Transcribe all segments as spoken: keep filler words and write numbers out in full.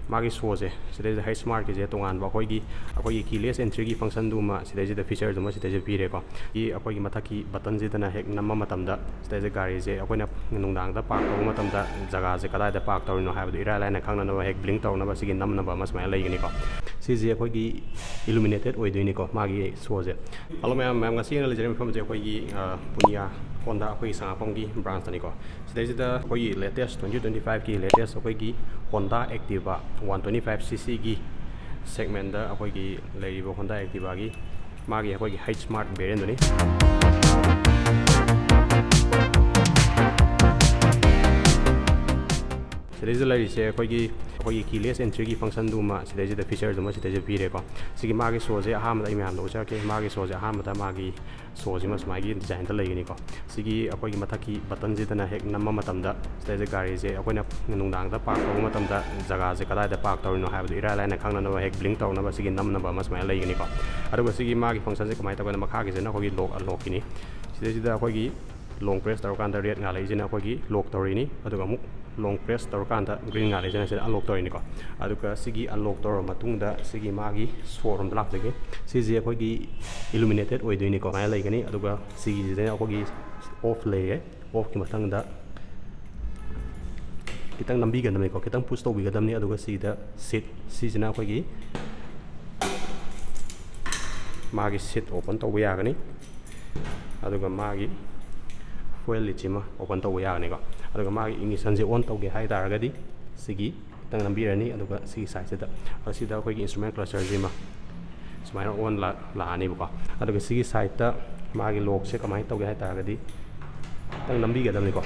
ꯃꯥꯒꯤ ꯁꯣꯁꯦ ꯁꯤꯗꯩꯁꯤꯗ ꯍꯩꯆ ꯁ꯭ꯃꯥꯔꯠꯀꯤꯁꯦ ꯇꯣꯉꯥꯟꯕ ꯑꯩꯈꯣꯏꯒꯤ ꯑꯩꯈꯣꯏꯒꯤ ꯀꯤꯂꯦꯁ ꯑꯦꯟꯇ꯭ꯔꯤꯒꯤ ꯐꯪꯁꯟꯗꯨꯃ ꯁꯤꯗꯩꯁꯤꯗ ꯐꯤꯆꯔꯗꯨꯃ ꯁꯤꯗꯩꯁꯤꯗ ꯄꯤꯔꯦꯀꯣ꯫ ꯁꯤ ꯑꯩꯈꯣꯏꯒꯤ ꯃꯊꯛꯀꯤ ꯕꯇꯟꯁꯤꯗꯅ ꯍꯦꯛ ꯅꯝꯕ ꯃꯇꯝꯗ ꯁꯤꯗꯩꯁꯤꯗ ꯒꯥꯔꯤꯁꯦ ꯑꯩꯈꯣꯏꯅ ꯅꯨꯡꯗꯥꯡꯗ ꯄꯥꯔꯛ ꯇꯧꯕ ꯃꯇꯝꯗ ꯖꯒꯥꯁꯦ ꯀꯗꯥꯏꯗ ꯄꯥꯔꯛ ꯇꯧꯔꯤꯅꯣ ꯍꯥꯏꯕꯗꯣ ꯏꯔꯥꯏ ꯂꯥꯏꯅ ꯈꯪꯅꯅꯕ ꯍꯦꯛ ꯕ꯭ꯂꯤꯡ ꯇꯧꯅꯕ ꯑꯃ ꯁꯨꯃꯥꯏꯅ ꯂꯩꯒꯅꯤꯀꯣ꯫ ꯁꯤꯁꯦ ꯑꯩꯈꯣꯏꯒꯤ ꯏꯂꯨꯃꯤꯅꯦꯇꯦꯠ ꯑꯣꯏꯗꯣꯏꯅꯤꯀꯣ ꯃꯥꯒꯤ ꯁꯣꯁꯦ꯫ ꯍꯜꯂꯣ ꯃꯌꯥꯝ, ꯃꯌꯥꯝ ꯉꯁꯤ ꯑꯩꯅ ꯂꯩꯖꯔꯤꯕ ꯃꯐꯝꯁꯦ ꯑꯩꯈꯣꯏꯒꯤ ꯄꯨꯅꯤꯌꯥ ꯍꯣꯟꯗꯥ ꯑꯩꯈꯣꯏꯒꯤ ꯁꯉꯥꯛꯐꯝꯒꯤ ꯕ꯭ꯔꯥꯟꯁꯇꯅꯤꯀꯣ꯫ ꯁꯤꯗꯩꯁꯤꯗ ꯑꯩꯈꯣꯏꯒꯤ ꯂꯦꯇꯦꯁ ꯇ꯭ꯋꯦꯟꯇꯤ ꯇ꯭ꯋꯦꯟꯇꯤ ꯐꯥꯏꯚꯀꯤ ꯂꯦꯇꯦꯁ ꯑꯩꯈꯣꯏꯒꯤ Honda Activa one twenty five ꯁꯤ ꯁꯤꯒꯤ ꯁꯦꯒꯃꯦꯟꯗ ꯑꯩꯈꯣꯏꯒꯤ ꯂꯩꯔꯤꯕ ꯍꯣꯟꯗꯥ ꯑꯦꯛꯇꯤꯚꯥꯒꯤ ꯃꯥꯒꯤ ꯑꯩꯈꯣꯏꯒꯤ ꯍꯩꯆ ꯁ꯭ꯃꯥꯔꯠ ꯚꯦꯔꯤꯌꯦꯟꯗꯨꯅꯤ꯫ ꯁꯤꯗꯩꯁꯤꯗ ꯂꯩꯔꯤꯁꯦ ꯑꯩꯈꯣꯏꯒꯤ ꯑꯩꯈꯣꯏꯒꯤ ꯀꯤꯂꯦꯁ ꯑꯦꯟꯇ꯭ꯔꯤꯒꯤ ꯐꯪꯁꯟꯗꯨꯃ ꯁꯤꯗꯩꯁꯤꯗ ꯐꯤꯆꯔꯗꯨꯃ ꯁꯤꯗꯩꯁꯤꯗ ꯄꯤꯔꯦꯀꯣ꯫ ꯁꯤꯒꯤ ꯃꯥꯒꯤ ꯁꯣꯁꯦ ꯑꯍꯥꯟꯕꯗ ꯑꯩ ꯃꯌꯥꯝꯗ ꯎꯠꯆꯔꯛꯀꯦ꯫ ꯃꯥꯒꯤ ꯁꯣꯁꯦ ꯑꯍꯥꯟꯕꯗ ꯃꯥꯒꯤ ꯁꯣꯁꯤꯃ ꯁꯨꯃꯥꯏꯒꯤ ꯗꯤꯖꯥꯏꯟꯗ ꯂꯩꯒꯅꯤꯀꯣ꯫ ꯁꯤꯒꯤ ꯑꯩꯈꯣꯏꯒꯤ ꯃꯊꯛꯀꯤ ꯕꯇꯟꯁꯤꯗꯅ ꯍꯦꯛ ꯅꯝꯕ ꯃꯇꯝꯗ ꯁꯤꯗꯩꯁꯤꯗ ꯒꯥꯔꯤꯁꯦ ꯑꯩꯈꯣꯏꯅ ꯅꯨꯡꯗꯥꯡꯗ ꯄꯥꯔꯛ ꯇꯧꯕ ꯃꯇꯝꯗ ꯖꯒꯥꯁꯦ ꯀꯗꯥꯏꯗ ꯄꯥꯔꯛ ꯇꯧꯔꯤꯅꯣ ꯍꯥꯏꯕꯗꯣ ꯏꯔꯥꯏ ꯂꯥꯏꯅ ꯈꯪꯅꯅꯕ ꯍꯦꯛ ꯕ꯭ꯂꯤꯡ ꯇꯧꯅꯕ ꯁꯤꯒꯤ ꯅꯝꯅꯕ ꯑꯃ ꯁꯨꯃꯥꯏꯅ ꯂꯩꯒꯅꯤꯀꯣ꯫ ꯑꯗꯨꯒ ꯁꯤꯒꯤ ꯃꯥꯒꯤ ꯐꯪꯁꯟꯁꯦ ꯀꯃꯥꯏꯅ ꯇꯧꯒꯦꯅ ꯃꯈꯥꯒꯤꯁꯤꯅ ꯑꯩꯈꯣꯏꯒꯤ ꯂꯣꯛ ꯑꯟꯂꯣꯛꯀꯤꯅꯤ꯫ ꯁꯤꯗꯩꯁꯤꯗ ꯑꯩꯈꯣꯏꯒꯤ ꯂꯣꯡ ꯄ꯭ꯔꯦꯁ ꯇꯧꯔꯀꯥꯟꯗ ꯔꯦꯗ ꯉꯥꯜꯂꯛꯏꯁꯤꯅ ꯑꯩꯈꯣꯏꯒꯤ ꯂꯣꯛ ꯇꯧꯔꯤꯅꯤ꯫ ꯑꯗꯨꯒ ꯑꯃꯨꯛ ꯂꯣꯡ ꯄ꯭ꯔꯦꯁ ꯇꯧꯔꯀꯥꯟꯗ ꯒ꯭ꯔꯤꯟ ꯉꯥꯜꯂꯛꯏꯁꯤꯅ ꯁꯤꯗ ꯑꯟꯂꯣꯛ ꯇꯧꯔꯤꯅꯤꯀꯣ꯫ ꯑꯗꯨꯒ ꯁꯤꯒꯤ ꯑꯟꯂꯣꯛ ꯇꯧꯔꯕ ꯃꯇꯨꯡꯗ ꯁꯤꯒꯤ ꯃꯥꯒꯤ ꯁꯣꯔꯨꯝꯗ ꯂꯥꯛꯆꯒꯦ꯫ ꯁꯤꯁꯦ ꯑꯩꯈꯣꯏꯒꯤ ꯏꯂꯨꯃꯤꯅꯦꯇꯦꯠ ꯑꯣꯏꯗꯣꯏꯅꯤꯀꯣ꯫ ꯁꯨꯃꯥꯏꯅ ꯂꯩꯒꯅꯤ꯫ ꯑꯗꯨꯒ ꯁꯤꯒꯤꯁꯤꯗꯅ ꯑꯩꯈꯣꯏꯒꯤ ꯑꯣꯐ ꯂꯩꯔꯦ꯫ ꯑꯣꯐꯀꯤ ꯃꯊꯪꯗ ꯈꯤꯇꯪ ꯅꯝꯕꯤꯒꯗꯕꯅꯤꯀꯣ, ꯈꯤꯇꯪ ꯄꯨꯁ ꯇꯧꯕꯤꯒꯗꯕꯅꯤ꯫ ꯑꯗꯨꯒ ꯁꯤꯗ ꯁꯤꯠ, ꯁꯤꯁꯤꯅ ꯑꯩꯈꯣꯏꯒꯤ ꯃꯥꯒꯤ ꯁꯤꯠ ꯑꯣꯄꯟ ꯇꯧꯕ ꯌꯥꯒꯅꯤ꯫ ꯑꯗꯨꯒ ꯃꯥꯒꯤ ꯐ꯭ꯌꯨꯑꯦꯜ ꯂꯤꯠꯁꯤꯃ ꯑꯣꯄꯟ ꯇꯧꯕ ꯌꯥꯒꯅꯤꯀꯣ꯫ ꯑꯗꯨꯒ ꯃꯥꯒꯤ ꯏꯒꯅꯤꯁꯟꯁꯦ ꯑꯣꯟ ꯇꯧꯒꯦ ꯍꯥꯏ ꯇꯥꯔꯒꯗꯤ ꯁꯤꯒꯤ ꯈꯤꯇꯪ ꯅꯝꯕꯤꯔꯅꯤ꯫ ꯑꯗꯨꯒ ꯁꯤꯒꯤ ꯁꯥꯏꯗꯁꯤꯗ, ꯑꯁꯤꯗ ꯑꯩꯈꯣꯏꯒꯤ ꯏꯟꯁꯇ꯭ꯔꯨꯃꯦꯟ ꯀ꯭ꯂꯁꯇꯔꯁꯤꯃ ꯁꯨꯃꯥꯏꯅ ꯑꯣꯟ ꯂꯥ-, ꯂꯥꯛꯑꯅꯤꯕꯀꯣ꯫ ꯑꯗꯨꯒ ꯁꯤꯒꯤ ꯁꯥꯏꯗꯇ ꯃꯥꯒꯤ ꯂꯣꯛꯁꯦ ꯀꯃꯥꯏꯅ ꯇꯧꯒꯦ ꯍꯥꯏ ꯇꯥꯔꯒꯗꯤ ꯈꯤꯇꯪ ꯅꯝꯕꯤꯒꯗꯕꯅꯤꯀꯣ꯫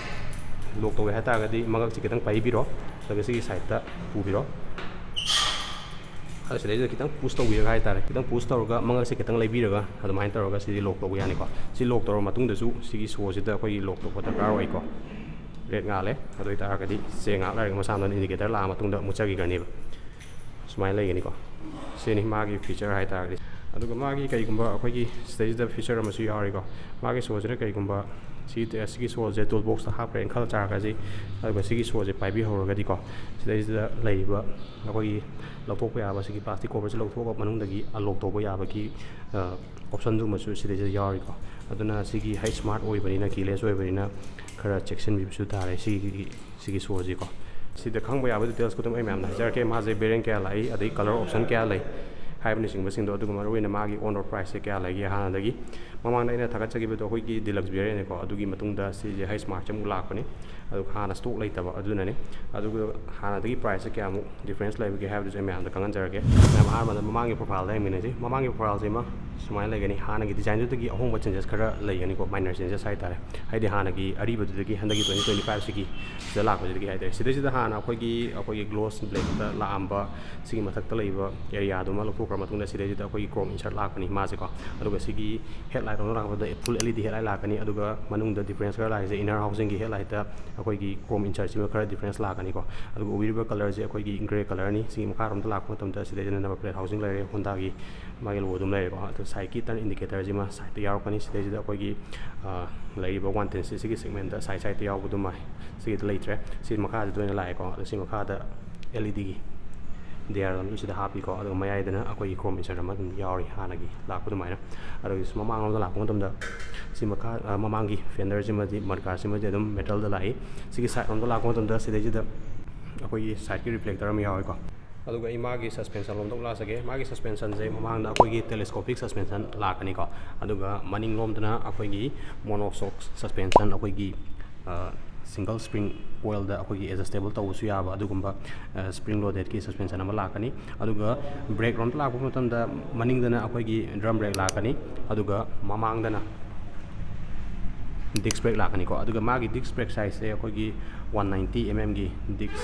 ꯂꯣꯛ ꯇꯧꯒꯦ ꯍꯥꯏ ꯇꯥꯔꯒꯗꯤ ꯃꯉꯛꯁꯦ ꯈꯤꯇꯪ ꯄꯥꯏꯕꯤꯔꯣ꯫ ꯑꯗꯨꯒ ꯁꯤꯒꯤ ꯁꯥꯏꯗꯇ ꯄꯨꯕꯤꯔꯣ꯫ ꯑꯗꯣ ꯁꯤꯗꯩꯁꯤꯗ ꯈꯤꯇꯪ ꯄꯨꯁ ꯇꯧꯕꯤꯔꯒ ꯍꯥꯏꯇꯥꯔꯦ, ꯈꯤꯇꯪ ꯄꯨꯁ ꯇꯧꯔꯒ ꯃꯉꯛꯁꯦ ꯈꯤꯇꯪ ꯂꯩꯕꯤꯔꯒ ꯑꯗꯨꯃꯥꯏꯅ ꯇꯧꯔꯒ ꯁꯤꯗꯤ ꯂꯣꯛ ꯇꯧꯕ ꯌꯥꯅꯤꯀꯣ꯫ ꯁꯤ ꯂꯣꯛ ꯇꯧꯔꯕ ꯃꯇꯨꯡꯗꯁꯨ ꯁꯤꯒꯤ ꯁꯣꯁꯤꯗ ꯑꯩꯈꯣꯏꯒꯤ ꯂꯣꯛ ꯇꯧꯕ ꯗꯔꯀꯥꯔ ꯑꯣꯏꯀꯣ꯫ ꯔꯦꯗ ꯉꯥꯜꯂꯦ꯫ ꯑꯗꯨ ꯑꯣꯏꯇꯥꯔꯒꯗꯤ ꯁꯦ ꯉꯥꯏꯍꯥꯛ ꯂꯩꯔꯒ ꯃꯁꯥ ꯃꯊꯟꯇ ꯏꯟꯗꯤꯀꯦꯇꯔ ꯂꯥꯛꯑ ꯃꯇꯨꯡꯗ ꯃꯨꯠꯆꯈꯤꯒꯅꯦꯕ꯫ ꯁꯨꯃꯥꯏꯅ ꯂꯩꯒꯅꯤꯀꯣ꯫ ꯁꯤꯅꯤ ꯃꯥꯒꯤ ꯐꯤꯆꯔ ꯍꯥꯏꯇꯥꯔꯒꯗꯤ꯫ ꯑꯗꯨꯒ ꯃꯥꯒꯤ ꯀꯩꯒꯨꯝꯕ ꯑꯩꯈꯣꯏꯒꯤ ꯁꯤꯗꯩꯁꯤꯗ ꯐꯤꯆꯔ ꯑꯃꯁꯨ ꯌꯥꯎꯔꯤꯀꯣ꯫ ꯃꯥꯒꯤ ꯁꯣꯁꯤꯅ ꯀꯩꯒꯨꯝꯕ ꯁꯤ ꯁꯤꯒꯤ ꯁꯣꯁꯦ ꯇꯨꯜ ꯕꯣꯛꯁꯇ ꯍꯥꯞꯈ꯭ꯔꯦꯅ ꯈꯜꯂ ꯆꯥꯔꯒꯗꯤ, ꯑꯗꯨꯒ ꯁꯤꯒꯤ ꯁꯣꯁꯦ ꯄꯥꯏꯕꯤꯍꯧꯔꯒꯗꯤꯀꯣ, ꯁꯤꯗꯩꯁꯤꯗ ꯂꯩꯔꯤꯕ ꯑꯩꯈꯣꯏꯒꯤ ꯂꯧꯊꯣꯛꯄ ꯌꯥꯕ ꯁꯤꯒꯤ ꯄ꯭ꯂꯥꯁꯇꯤꯛ ꯀꯣꯕꯔꯁꯦ ꯂꯧꯊꯣꯛꯑꯒ ꯃꯅꯨꯡꯗꯒꯤ ꯑꯟꯂꯣꯛ ꯇꯧꯕ ꯌꯥꯕꯒꯤ ꯑꯣꯞꯁꯟꯗꯨꯃꯁꯨ ꯁꯤꯗꯩꯁꯤꯗ ꯌꯥꯎꯔꯤꯀꯣ꯫ ꯑꯗꯨꯅ ꯁꯤꯒꯤ ꯍꯥꯏ ꯁ꯭ꯃꯥꯔꯠ ꯑꯣꯏꯕꯅꯤꯅ, ꯀꯤꯂꯦꯁ ꯑꯣꯏꯕꯅꯤꯅ, ꯈꯔ ꯆꯦꯛꯁꯤꯟꯕꯤꯕꯁꯨ ꯇꯥꯔꯦ ꯁꯤꯒꯤ ꯁꯤꯒꯤ ꯁꯣꯁꯤꯀꯣ꯫ ꯁꯤꯗ ꯈꯪꯕ ꯌꯥꯕ ꯗꯤꯇꯦꯜꯁ ꯈꯨꯗꯤꯡꯃꯛ ꯑꯩ ꯃꯌꯥꯝꯅ ꯍꯥꯏꯖꯔꯛꯀꯦ꯫ ꯃꯥꯁꯦ ꯚꯦꯔꯤꯌꯦꯟ ꯀꯌꯥ ꯂꯥꯛꯏ, ꯑꯗꯩ ꯀꯂꯔ ꯑꯣꯞꯁꯟ ꯀꯌꯥ ꯂꯩ ꯍꯥꯏꯕꯅꯆꯤꯡꯕꯁꯤꯡꯗꯣ, ꯑꯗꯨꯒ ꯃꯔꯨꯑꯣꯏꯅ ꯃꯥꯒꯤ ꯑꯣꯟ ꯔꯣꯗ ꯄ꯭ꯔꯥꯏꯁꯁꯦ ꯀꯌꯥ ꯂꯩꯒꯦ ꯍꯥꯟꯅꯗꯒꯤ꯫ ꯃꯃꯥꯡꯗ ꯑꯩꯅ ꯊꯥꯒꯠꯆꯈꯤꯕꯗꯣ ꯑꯩꯈꯣꯏꯒꯤ ꯗꯤꯂꯛꯁ ꯚꯦꯔꯤꯌꯦꯟꯅꯤꯀꯣ, ꯑꯗꯨꯒꯤ ꯃꯇꯨꯡꯗ ꯁꯤꯁꯦ ꯍꯥꯏ ꯁ꯭ꯃꯥꯔꯠꯁꯦ ꯑꯃꯨꯛ ꯂꯥꯛꯄꯅꯤ꯫ ꯑꯗꯨꯒ ꯍꯥꯟꯅ ꯁ꯭ꯇꯣꯛ ꯂꯩꯇꯕ ꯑꯗꯨꯅꯅꯤ꯫ ꯑꯗꯨꯒ ꯍꯥꯟꯅꯗꯒꯤ ꯄ꯭ꯔꯥꯏꯁꯁꯦ ꯀꯌꯥꯃꯨꯛ ꯗꯤꯐ꯭ꯔꯦꯟꯁ ꯂꯩꯕꯒꯦ ꯍꯥꯏꯕꯗꯨꯁꯨ ꯑꯩ ꯃꯌꯥꯝꯗ ꯈꯪꯍꯟꯖꯔꯒꯦ꯫ ꯃꯌꯥꯝ ꯑꯍꯥꯟꯕꯗ ꯃꯃꯥꯡꯒꯤ ꯄ꯭ꯔꯣꯐꯥꯏꯜꯗ ꯌꯦꯡꯃꯤꯟꯅꯁꯤ꯫ ꯃꯃꯥꯡꯒꯤ ꯄ꯭ꯔꯣꯐꯥꯏꯜꯁꯤꯃ ꯁꯨꯃꯥꯏꯅ ꯂꯩꯒꯅꯤ꯫ ꯍꯥꯟꯅꯒꯤ ꯗꯤꯖꯥꯏꯟꯗꯨꯗꯒꯤ ꯑꯍꯣꯡꯕ ꯆꯦꯟꯖꯦꯁ ꯈꯔ ꯂꯩꯒꯅꯤꯀꯣ, ꯃꯥꯏꯅꯔ ꯆꯦꯟꯖꯦꯁ ꯍꯥꯏꯇꯥꯔꯦ꯫ ꯍꯥꯏꯗꯤ ꯍꯥꯟꯅꯒꯤ ꯑꯔꯤꯕꯗꯨꯗꯒꯤ ꯍꯟꯗꯛꯀꯤ ꯇ꯭ꯋꯦꯟꯇꯤ ꯇ꯭ꯋꯦꯟꯇꯤ ꯐꯥꯏꯚꯁꯤꯒꯤ ꯁꯤꯗ ꯂꯥꯛꯄꯁꯤꯗꯒꯤ ꯍꯥꯏꯇꯥꯔꯦ꯫ ꯁꯤꯗꯩꯁꯤꯗ ꯍꯥꯟꯅ ꯑꯩꯈꯣꯏꯒꯤ ꯑꯩꯈꯣꯏꯒꯤ ꯒ꯭ꯂꯣꯁ ꯕ꯭ꯂꯦꯛꯇ ꯂꯥꯛꯑꯝꯕ ꯁꯤꯒꯤ ꯃꯊꯛꯇ ꯂꯩꯕ ꯑꯦꯔꯤꯌꯥꯗꯨꯃ ꯂꯧꯊꯣꯛꯈ꯭ꯔ ꯃꯇꯨꯡꯗ, ꯁꯤꯗꯩꯁꯤꯗ ꯑꯩꯈꯣꯏꯒꯤ ꯀ꯭ꯔꯣꯝ ꯏꯟꯁꯔꯠ ꯂꯥꯛꯄꯅꯤ ꯃꯥꯁꯦꯀꯣ꯫ ꯑꯗꯨꯒ ꯁꯤꯒꯤ ꯍꯦꯠꯂꯥꯏꯠ ꯑꯃ ꯂꯥꯛꯄꯗ ꯐꯨꯜ ꯑꯦꯜ ꯏ ꯗꯤ ꯍꯦꯠꯂꯥꯏꯠ ꯂꯥꯛꯀꯅꯤ꯫ ꯑꯗꯨꯒ ꯃꯅꯨꯡꯗ ꯗꯤꯐ꯭ꯔꯦꯟꯁ ꯈꯔ ꯂꯥꯛꯏꯁꯦ ꯏꯅꯔ ꯍꯥꯎꯁꯤꯡꯒꯤ ꯍꯦꯠꯂꯥꯏꯠꯇ ꯑꯩꯈꯣꯏꯒꯤ ꯀ꯭ꯔꯣꯝ ꯏꯟꯁꯔꯠꯁꯤꯃ ꯈꯔ ꯗꯤꯐ꯭ꯔꯦꯟꯁ ꯂꯥꯛꯀꯅꯤꯀꯣ꯫ ꯑꯗꯨꯒ ꯎꯕꯤꯔꯤꯕ ꯀꯂꯔꯁꯦ ꯑꯩꯈꯣꯏꯒꯤ ꯒ꯭ꯔꯦ ꯀꯂꯔꯅꯤ꯫ ꯁꯤꯒꯤ ꯃꯈꯥꯔꯣꯝꯗ ꯂꯥꯛꯄ ꯃꯇꯝꯗ ꯁꯤꯗꯩꯗꯅ ꯅꯝꯕꯔ ꯄ꯭ꯂꯦꯠ ꯍꯥꯎꯁꯤꯡ ꯂꯩꯔꯦ ꯍꯣꯟꯗꯥꯒꯤ, ꯃꯥꯒꯤ ꯂꯣꯒꯣ ꯑꯗꯨꯝ ꯂꯩꯔꯦꯀꯣ꯫ ꯑꯗꯨ ꯁꯥꯏꯠꯀꯤ ꯇꯔꯟ ꯏꯟꯗꯤꯀꯦꯇꯔꯁꯤꯃ ꯁꯥꯏꯠꯇ ꯌꯥꯎꯔꯛꯀꯅꯤ꯫ ꯁꯤꯗꯩꯁꯤꯗ ꯑꯩꯈꯣꯏꯒꯤ, ꯑ, ꯂꯩꯔꯤꯕ ꯋꯥꯟ ꯇꯦꯟ ꯁꯤꯛꯁꯇꯤꯒꯤ ꯁꯦꯒꯃꯦꯟꯇ ꯁꯥꯏꯠ ꯁꯥꯏꯠꯇ ꯌꯥꯎꯕꯗꯨꯃ ꯁꯤꯒꯤꯗ ꯂꯩꯇ꯭ꯔꯦ꯫ ꯁꯤ ꯃꯈꯥꯁꯤꯗ ꯑꯣꯏꯅ ꯂꯥꯛꯑꯦꯀꯣ꯫ ꯑꯗꯣ ꯁꯤ ꯃꯈꯥꯗ ꯑꯦꯜ ꯏ ꯗꯤꯒꯤ ꯗꯤ ꯑꯥꯔ ꯑꯃꯁꯨ ꯁꯤꯗ ꯍꯥꯞꯄꯤꯀꯣ꯫ ꯑꯗꯨꯒ ꯃꯌꯥꯏꯗꯅ ꯑꯩꯈꯣꯏꯒꯤ ꯀ꯭ꯔꯣꯝ ꯏꯟꯁꯔꯠ ꯑꯃ ꯑꯗꯨꯝ ꯌꯥꯎꯔꯤ ꯍꯥꯟꯅꯒꯤ ꯂꯥꯛꯄ ꯑꯗꯨꯃꯥꯏꯅ꯫ ꯑꯗꯨꯒ ꯁꯤ ꯃꯃꯥꯡꯂꯣꯝꯗ ꯂꯥꯛꯄ ꯃꯇꯝꯗ ꯁꯤ ꯃꯈꯥ, ꯑ, ꯃꯃꯥꯡꯒꯤ ꯐꯦꯟꯗꯔꯁꯤꯃꯗꯤ, ꯃꯗꯒꯥꯔꯗꯁꯤꯃꯗꯤ ꯑꯗꯨꯝ ꯃꯦꯇꯜꯗ ꯂꯥꯛꯏ꯫ ꯁꯤꯒꯤ ꯁꯥꯏꯠ ꯂꯣꯝꯗ ꯂꯥꯛꯄ ꯃꯇꯝꯗ ꯁꯤꯗꯩꯁꯤꯗ ꯑꯩꯈꯣꯏꯒꯤ ꯁꯥꯏꯠꯀꯤ ꯔꯤꯐ꯭ꯂꯦꯛꯇꯔ ꯑꯃ ꯌꯥꯎꯋꯦꯀꯣ꯫ ꯑꯗꯨꯒ ꯑꯩ ꯃꯥꯒꯤ ꯁꯁꯄꯦꯟꯁꯟ ꯂꯣꯝꯗ ꯑꯃꯨꯛ ꯂꯥꯛꯆꯒꯦ꯫ ꯃꯥꯒꯤ ꯁꯁꯄꯦꯟꯁꯟꯁꯦ ꯃꯃꯥꯡꯗ ꯑꯩꯈꯣꯏꯒꯤ ꯇꯦꯂꯦꯁꯀꯣꯄꯤꯛ ꯁꯁꯄꯦꯟꯁꯟ ꯂꯥꯛꯀꯅꯤꯀꯣ꯫ ꯑꯗꯨꯒ ꯃꯅꯤꯡꯂꯣꯝꯗꯅ ꯑꯩꯈꯣꯏꯒꯤ ꯃꯣꯅꯣꯁꯣꯛ ꯁꯁꯄꯦꯟꯁꯟ, ꯑꯩꯈꯣꯏꯒꯤ, ꯑ, ꯁꯤꯡꯒꯜ ꯁ꯭ꯄ꯭ꯔꯤꯡ ꯀꯣꯏꯜꯗ ꯑꯩꯈꯣꯏꯒꯤ ꯑꯦꯗꯖꯁꯇꯦꯕꯜ ꯇꯧꯕꯁꯨ ꯌꯥꯕ ꯑꯗꯨꯒꯨꯝꯕ, ꯑ, ꯁ꯭ꯄ꯭ꯔꯤꯡ ꯂꯣꯗꯦꯗꯀꯤ ꯁꯁꯄꯦꯟꯁꯟ ꯑꯃ ꯂꯥꯛꯀꯅꯤ꯫ ꯑꯗꯨꯒ ꯕ꯭ꯔꯦꯛ ꯂꯣꯝꯗ ꯂꯥꯛꯄ ꯃꯇꯝꯗ ꯃꯅꯤꯡꯗꯅ ꯑꯩꯈꯣꯏꯒꯤ ꯗ꯭ꯔꯝ ꯕ꯭ꯔꯦꯛ ꯂꯥꯛꯀꯅꯤ꯫ ꯑꯗꯨꯒ ꯃꯃꯥꯡꯗꯅ ꯗꯤꯁꯛ ꯕ꯭ꯔꯦꯛ ꯂꯥꯛꯀꯅꯤꯀꯣ꯫ ꯑꯗꯨꯒ ꯃꯥꯒꯤ ꯗꯤꯁꯛ ꯕ꯭ꯔꯦꯛ ꯁꯥꯏꯖꯁꯦ ꯑꯩꯈꯣꯏꯒꯤ ꯋꯥꯟ ꯅꯥꯏꯟꯇꯤ ꯑꯦꯝ ꯑꯦꯝꯒꯤ ꯗꯤꯁꯛ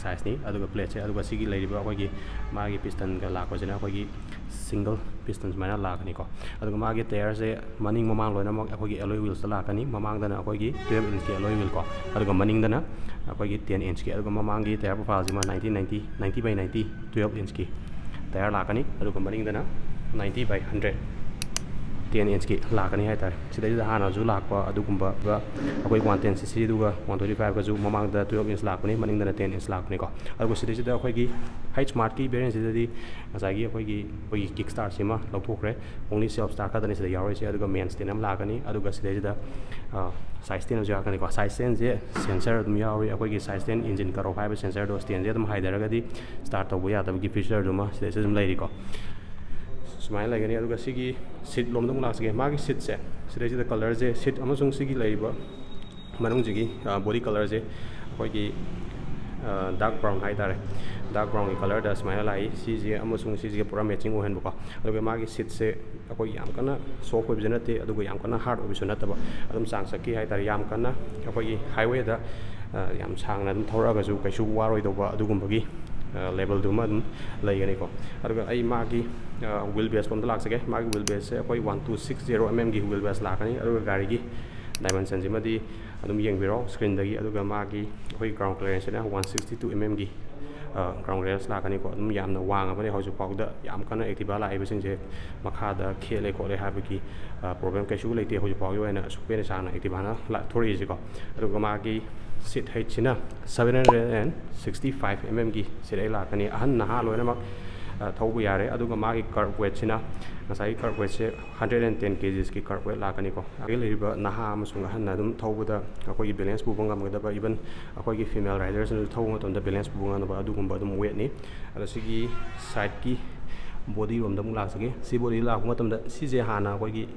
ꯁꯥꯏꯖꯅꯤ꯫ ꯑꯗꯨꯒ ꯄ꯭ꯂꯦꯠꯁꯦ, ꯑꯗꯨꯒ ꯁꯤꯒꯤ ꯂꯩꯔꯤꯕ ꯑꯩꯈꯣꯏꯒꯤ ꯃꯥꯒꯤ ꯄꯤꯁꯇꯟꯒ ꯂꯥꯛꯄꯁꯤꯅ ꯑꯩꯈꯣꯏꯒꯤ ꯁꯤꯡꯒꯜ ꯄꯤꯁꯇꯟ ꯁꯨꯃꯥꯏꯅ ꯂꯥꯛꯀꯅꯤꯀꯣ꯫ ꯑꯗꯨꯒ ꯃꯥꯒꯤ ꯇꯌꯔꯁꯦ ꯃꯅꯤꯡ ꯃꯃꯥꯡ ꯂꯣꯏꯅꯃꯛ ꯑꯩꯈꯣꯏꯒꯤ ꯑꯦꯂꯣꯏ ꯋꯤꯜꯁꯇ ꯂꯥꯛꯀꯅꯤ꯫ ꯃꯃꯥꯡꯗꯅ ꯑꯩꯈꯣꯏꯒꯤ ꯇꯨꯌꯦꯜꯞ ꯏꯟꯁꯀꯤ ꯑꯦꯂꯣꯏ ꯋꯤꯜ ꯀꯣ, ꯑꯗꯨꯒ ꯃꯅꯤꯡꯗꯅ ꯑꯩꯈꯣꯏꯒꯤ ꯇꯦꯟ ꯏꯟꯁꯀꯤ꯫ ꯑꯗꯨꯒ ꯃꯃꯥꯡꯒꯤ ꯇꯌꯔ ꯄ꯭ꯔꯣꯐꯥꯏꯜꯁꯤꯃ ninety ninety, ninety by ninety, twelve ꯏꯟꯁꯀꯤ ꯇꯌꯔ ꯂꯥꯛꯀꯅꯤ꯫ ꯑꯗꯨꯒ ꯃꯅꯤꯡꯗꯅ ninety by hundred, ten inch ꯀꯤ ꯂꯥꯛꯀꯅꯤ ꯍꯥꯏꯇꯥꯔꯦ꯫ ꯁꯤꯗꯩꯁꯤꯗ ꯍꯥꯟꯅꯁꯨ ꯂꯥꯛꯄ ꯑꯗꯨꯒꯨꯝꯕ ꯑꯩꯈꯣꯏ one ten cc ꯗꯨꯒ one twenty five ꯒꯁꯨ ꯃꯃꯥꯡꯗ twelve inch ꯂꯥꯛꯄꯅꯤ, ꯃꯅꯤꯡꯗꯅ ten inch ꯂꯥꯛꯄꯅꯤꯀꯣ꯫ ꯑꯗꯨꯒ ꯁꯤꯗꯩꯁꯤꯗ ꯑꯩꯈꯣꯏꯒꯤ H Smart ꯀꯤ variant ꯁꯤꯗꯗꯤ ꯉꯁꯥꯏꯒꯤ ꯑꯩꯈꯣꯏꯒꯤ ꯑꯩꯈꯣꯏꯒꯤ kick start ꯁꯤꯃ ꯂꯧꯊꯣꯛꯈ꯭ꯔꯦ꯫ Only self start ꯈꯛꯇꯅꯤ ꯁꯤꯗ ꯌꯥꯎꯔꯤꯁꯦ꯫ ꯑꯗꯨꯒ main stand ꯑꯃ ꯂꯥꯛꯀꯅꯤ꯫ ꯑꯗꯨꯒ ꯁꯤꯗꯩꯁꯤꯗ side stand ꯑꯃꯁꯨ ꯌꯥꯎꯔꯛꯀꯅꯤꯀꯣ꯫ Side stand ꯁꯦ sensor ꯑꯗꯨꯝ ꯌꯥꯎꯔꯤ꯫ ꯑꯩꯈꯣꯏꯒꯤ side stand engine cut off ꯍꯥꯏꯕ sensor ꯗꯣ, stand ꯁꯦ ꯑꯗꯨꯝ ꯍꯥꯏꯊꯔꯒꯗꯤ start ꯇꯧꯕ ꯌꯥꯗꯕꯒꯤ feature ꯗꯨꯃ ꯁꯤꯗꯩꯁꯤꯗ ꯑꯗꯨꯝ ꯂꯩꯔꯤꯀꯣ꯫ ꯁꯨꯃꯥꯏꯅ ꯂꯩꯒꯅꯤ꯫ ꯑꯗꯨꯒ ꯁꯤꯒꯤ seat ꯂꯣꯝꯗ ꯑꯃꯨꯛ ꯂꯥꯛꯆꯒꯦ꯫ ꯃꯥꯒꯤ seat ꯁꯦ, ꯁꯤꯗꯩꯁꯤꯗ colour ꯁꯦ, seat ꯑꯃꯁꯨꯡ ꯁꯤꯒꯤ ꯂꯩꯔꯤꯕ ꯃꯅꯨꯡꯁꯤꯒꯤ body colour ꯁꯦ ꯑꯩꯈꯣꯏꯒꯤ dark brown ꯍꯥꯏꯇꯥꯔꯦ, dark brown ꯒꯤ colour ꯗ ꯁꯨꯃꯥꯏꯅ ꯂꯥꯛꯏ꯫ ꯁꯤꯁꯦ ꯑꯃꯁꯨꯡ ꯁꯤꯁꯤꯒ ꯄꯨꯔꯥ matching ꯑꯣꯏꯍꯟꯕꯀꯣ꯫ ꯑꯗꯨꯒ ꯃꯥꯒꯤ seat ꯁꯦ ꯑꯩꯈꯣꯏ ꯌꯥꯝ ꯀꯟꯅ soft ꯑꯣꯏꯕꯁꯨ ꯅꯠꯇꯦ, ꯑꯗꯨꯒ ꯌꯥꯝ ꯀꯟꯅ hard ꯑꯣꯏꯕꯁꯨ ꯅꯠꯇꯕ, ꯑꯗꯨꯝ ꯆꯥꯡꯆꯠꯀꯤ ꯍꯥꯏꯇꯥꯔꯦ꯫ ꯌꯥꯝ ꯀꯟꯅ ꯑꯩꯈꯣꯏꯒꯤ highway ꯗ ꯌꯥꯝ ꯁꯥꯡꯅ ꯑꯗꯨꯝ ꯊꯧꯔꯛꯑꯒꯁꯨ ꯀꯩꯁꯨ ꯋꯥꯔꯣꯏꯗꯧꯕ ꯑꯗꯨꯒꯨꯝꯕꯒꯤ level ꯗꯨꯃ ꯑꯗꯨꯝ ꯂꯩꯒꯅꯤꯀꯣ꯫ ꯑꯗꯨꯒ ꯑꯩ ꯃꯥꯒꯤ wheel base ꯂꯣꯝꯗ ꯂꯥꯛꯆꯒꯦ꯫ ꯃꯥꯒꯤ wheel base ꯁꯦ ꯑꯩꯈꯣꯏ one two six zero mm ꯒꯤ wheel base ꯂꯥꯛꯀꯅꯤ꯫ ꯑꯗꯨꯒ ꯒꯥꯔꯤꯒꯤ dimension ꯁꯤꯃꯗꯤ ꯑꯗꯨꯝ ꯌꯦꯡꯕꯤꯔꯣ screen ꯗꯒꯤ꯫ ꯑꯗꯨꯒ ꯃꯥꯒꯤ ꯑꯩꯈꯣꯏ ground clearance ꯁꯤꯅ one sixty two mm ꯒꯤ ground clearance ꯂꯥꯛꯀꯅꯤꯀꯣ꯫ ꯑꯗꯨꯝ ꯌꯥꯝꯅ ꯋꯥꯡꯉꯕꯅꯤ ꯍꯧꯖꯤꯛꯐꯥꯎꯗ꯫ ꯌꯥꯝ ꯀꯟꯅ Activa ꯂꯥꯛꯏꯕꯁꯤꯡꯁꯦ ꯃꯈꯥꯗ ꯈꯦꯠꯂꯦ ꯈꯣꯠꯂꯦ ꯍꯥꯏꯕꯒꯤ problem ꯀꯩꯁꯨ ꯂꯩꯇꯦ꯫ ꯍꯧꯖꯤꯛ ꯐꯥꯎꯒꯤ ꯑꯣꯏꯅ ꯑꯁꯨꯛꯀꯤ ꯍꯦꯟꯅ ꯁꯥꯡꯅ Activa ꯅ ꯊꯣꯔꯛꯏꯁꯤꯀꯣ꯫ ꯑꯗꯨꯒ ꯃꯥꯒꯤ seat height ꯁꯤꯅ seven hundred and sixty five mm ꯒꯤ seat height ꯂꯥꯛꯀꯅꯤ꯫ ꯑꯍꯟ ꯅꯍꯥ ꯂꯣꯏꯅꯃꯛ ꯊꯧꯕ ꯌꯥꯔꯦ꯫ ꯑꯗꯨꯒ ꯃꯥꯒꯤ curb weight ꯁꯤꯅ, ꯉꯁꯥꯏꯒꯤ curb weight say hundred and ten kgs ꯀꯤ curb weight ꯂꯥꯛꯀꯅꯤꯀꯣ꯫ ꯑꯩꯒꯤ ꯂꯩꯔꯤꯕ ꯅꯍꯥ ꯑꯃꯁꯨꯡ ꯑꯍꯟꯅ ꯑꯗꯨꯝ ꯊꯧꯕꯗ ꯑꯩꯈꯣꯏꯒꯤ balance ꯄꯨꯕ ꯉꯝꯒꯗꯕ, even ꯑꯩꯈꯣꯏꯒꯤ female riders ꯅꯁꯨ ꯊꯧꯕ ꯃꯇꯝꯗ balance ꯄꯨꯕ ꯉꯝꯅꯕ ꯑꯗꯨꯒꯨꯝꯕ ꯑꯗꯨꯝ weight ꯅꯤ꯫ ꯑꯗꯣ ꯁꯤꯒꯤ side ꯀꯤ body ꯔꯣꯝꯗ ꯑꯃꯨꯛ ꯂꯥꯛꯆꯒꯦ꯫ ꯁꯤ body ꯂꯥꯛꯄ ꯃꯇꯝꯗ ꯁꯤꯁꯦ ꯍꯥꯟꯅ ꯑꯩꯈꯣꯏꯒꯤ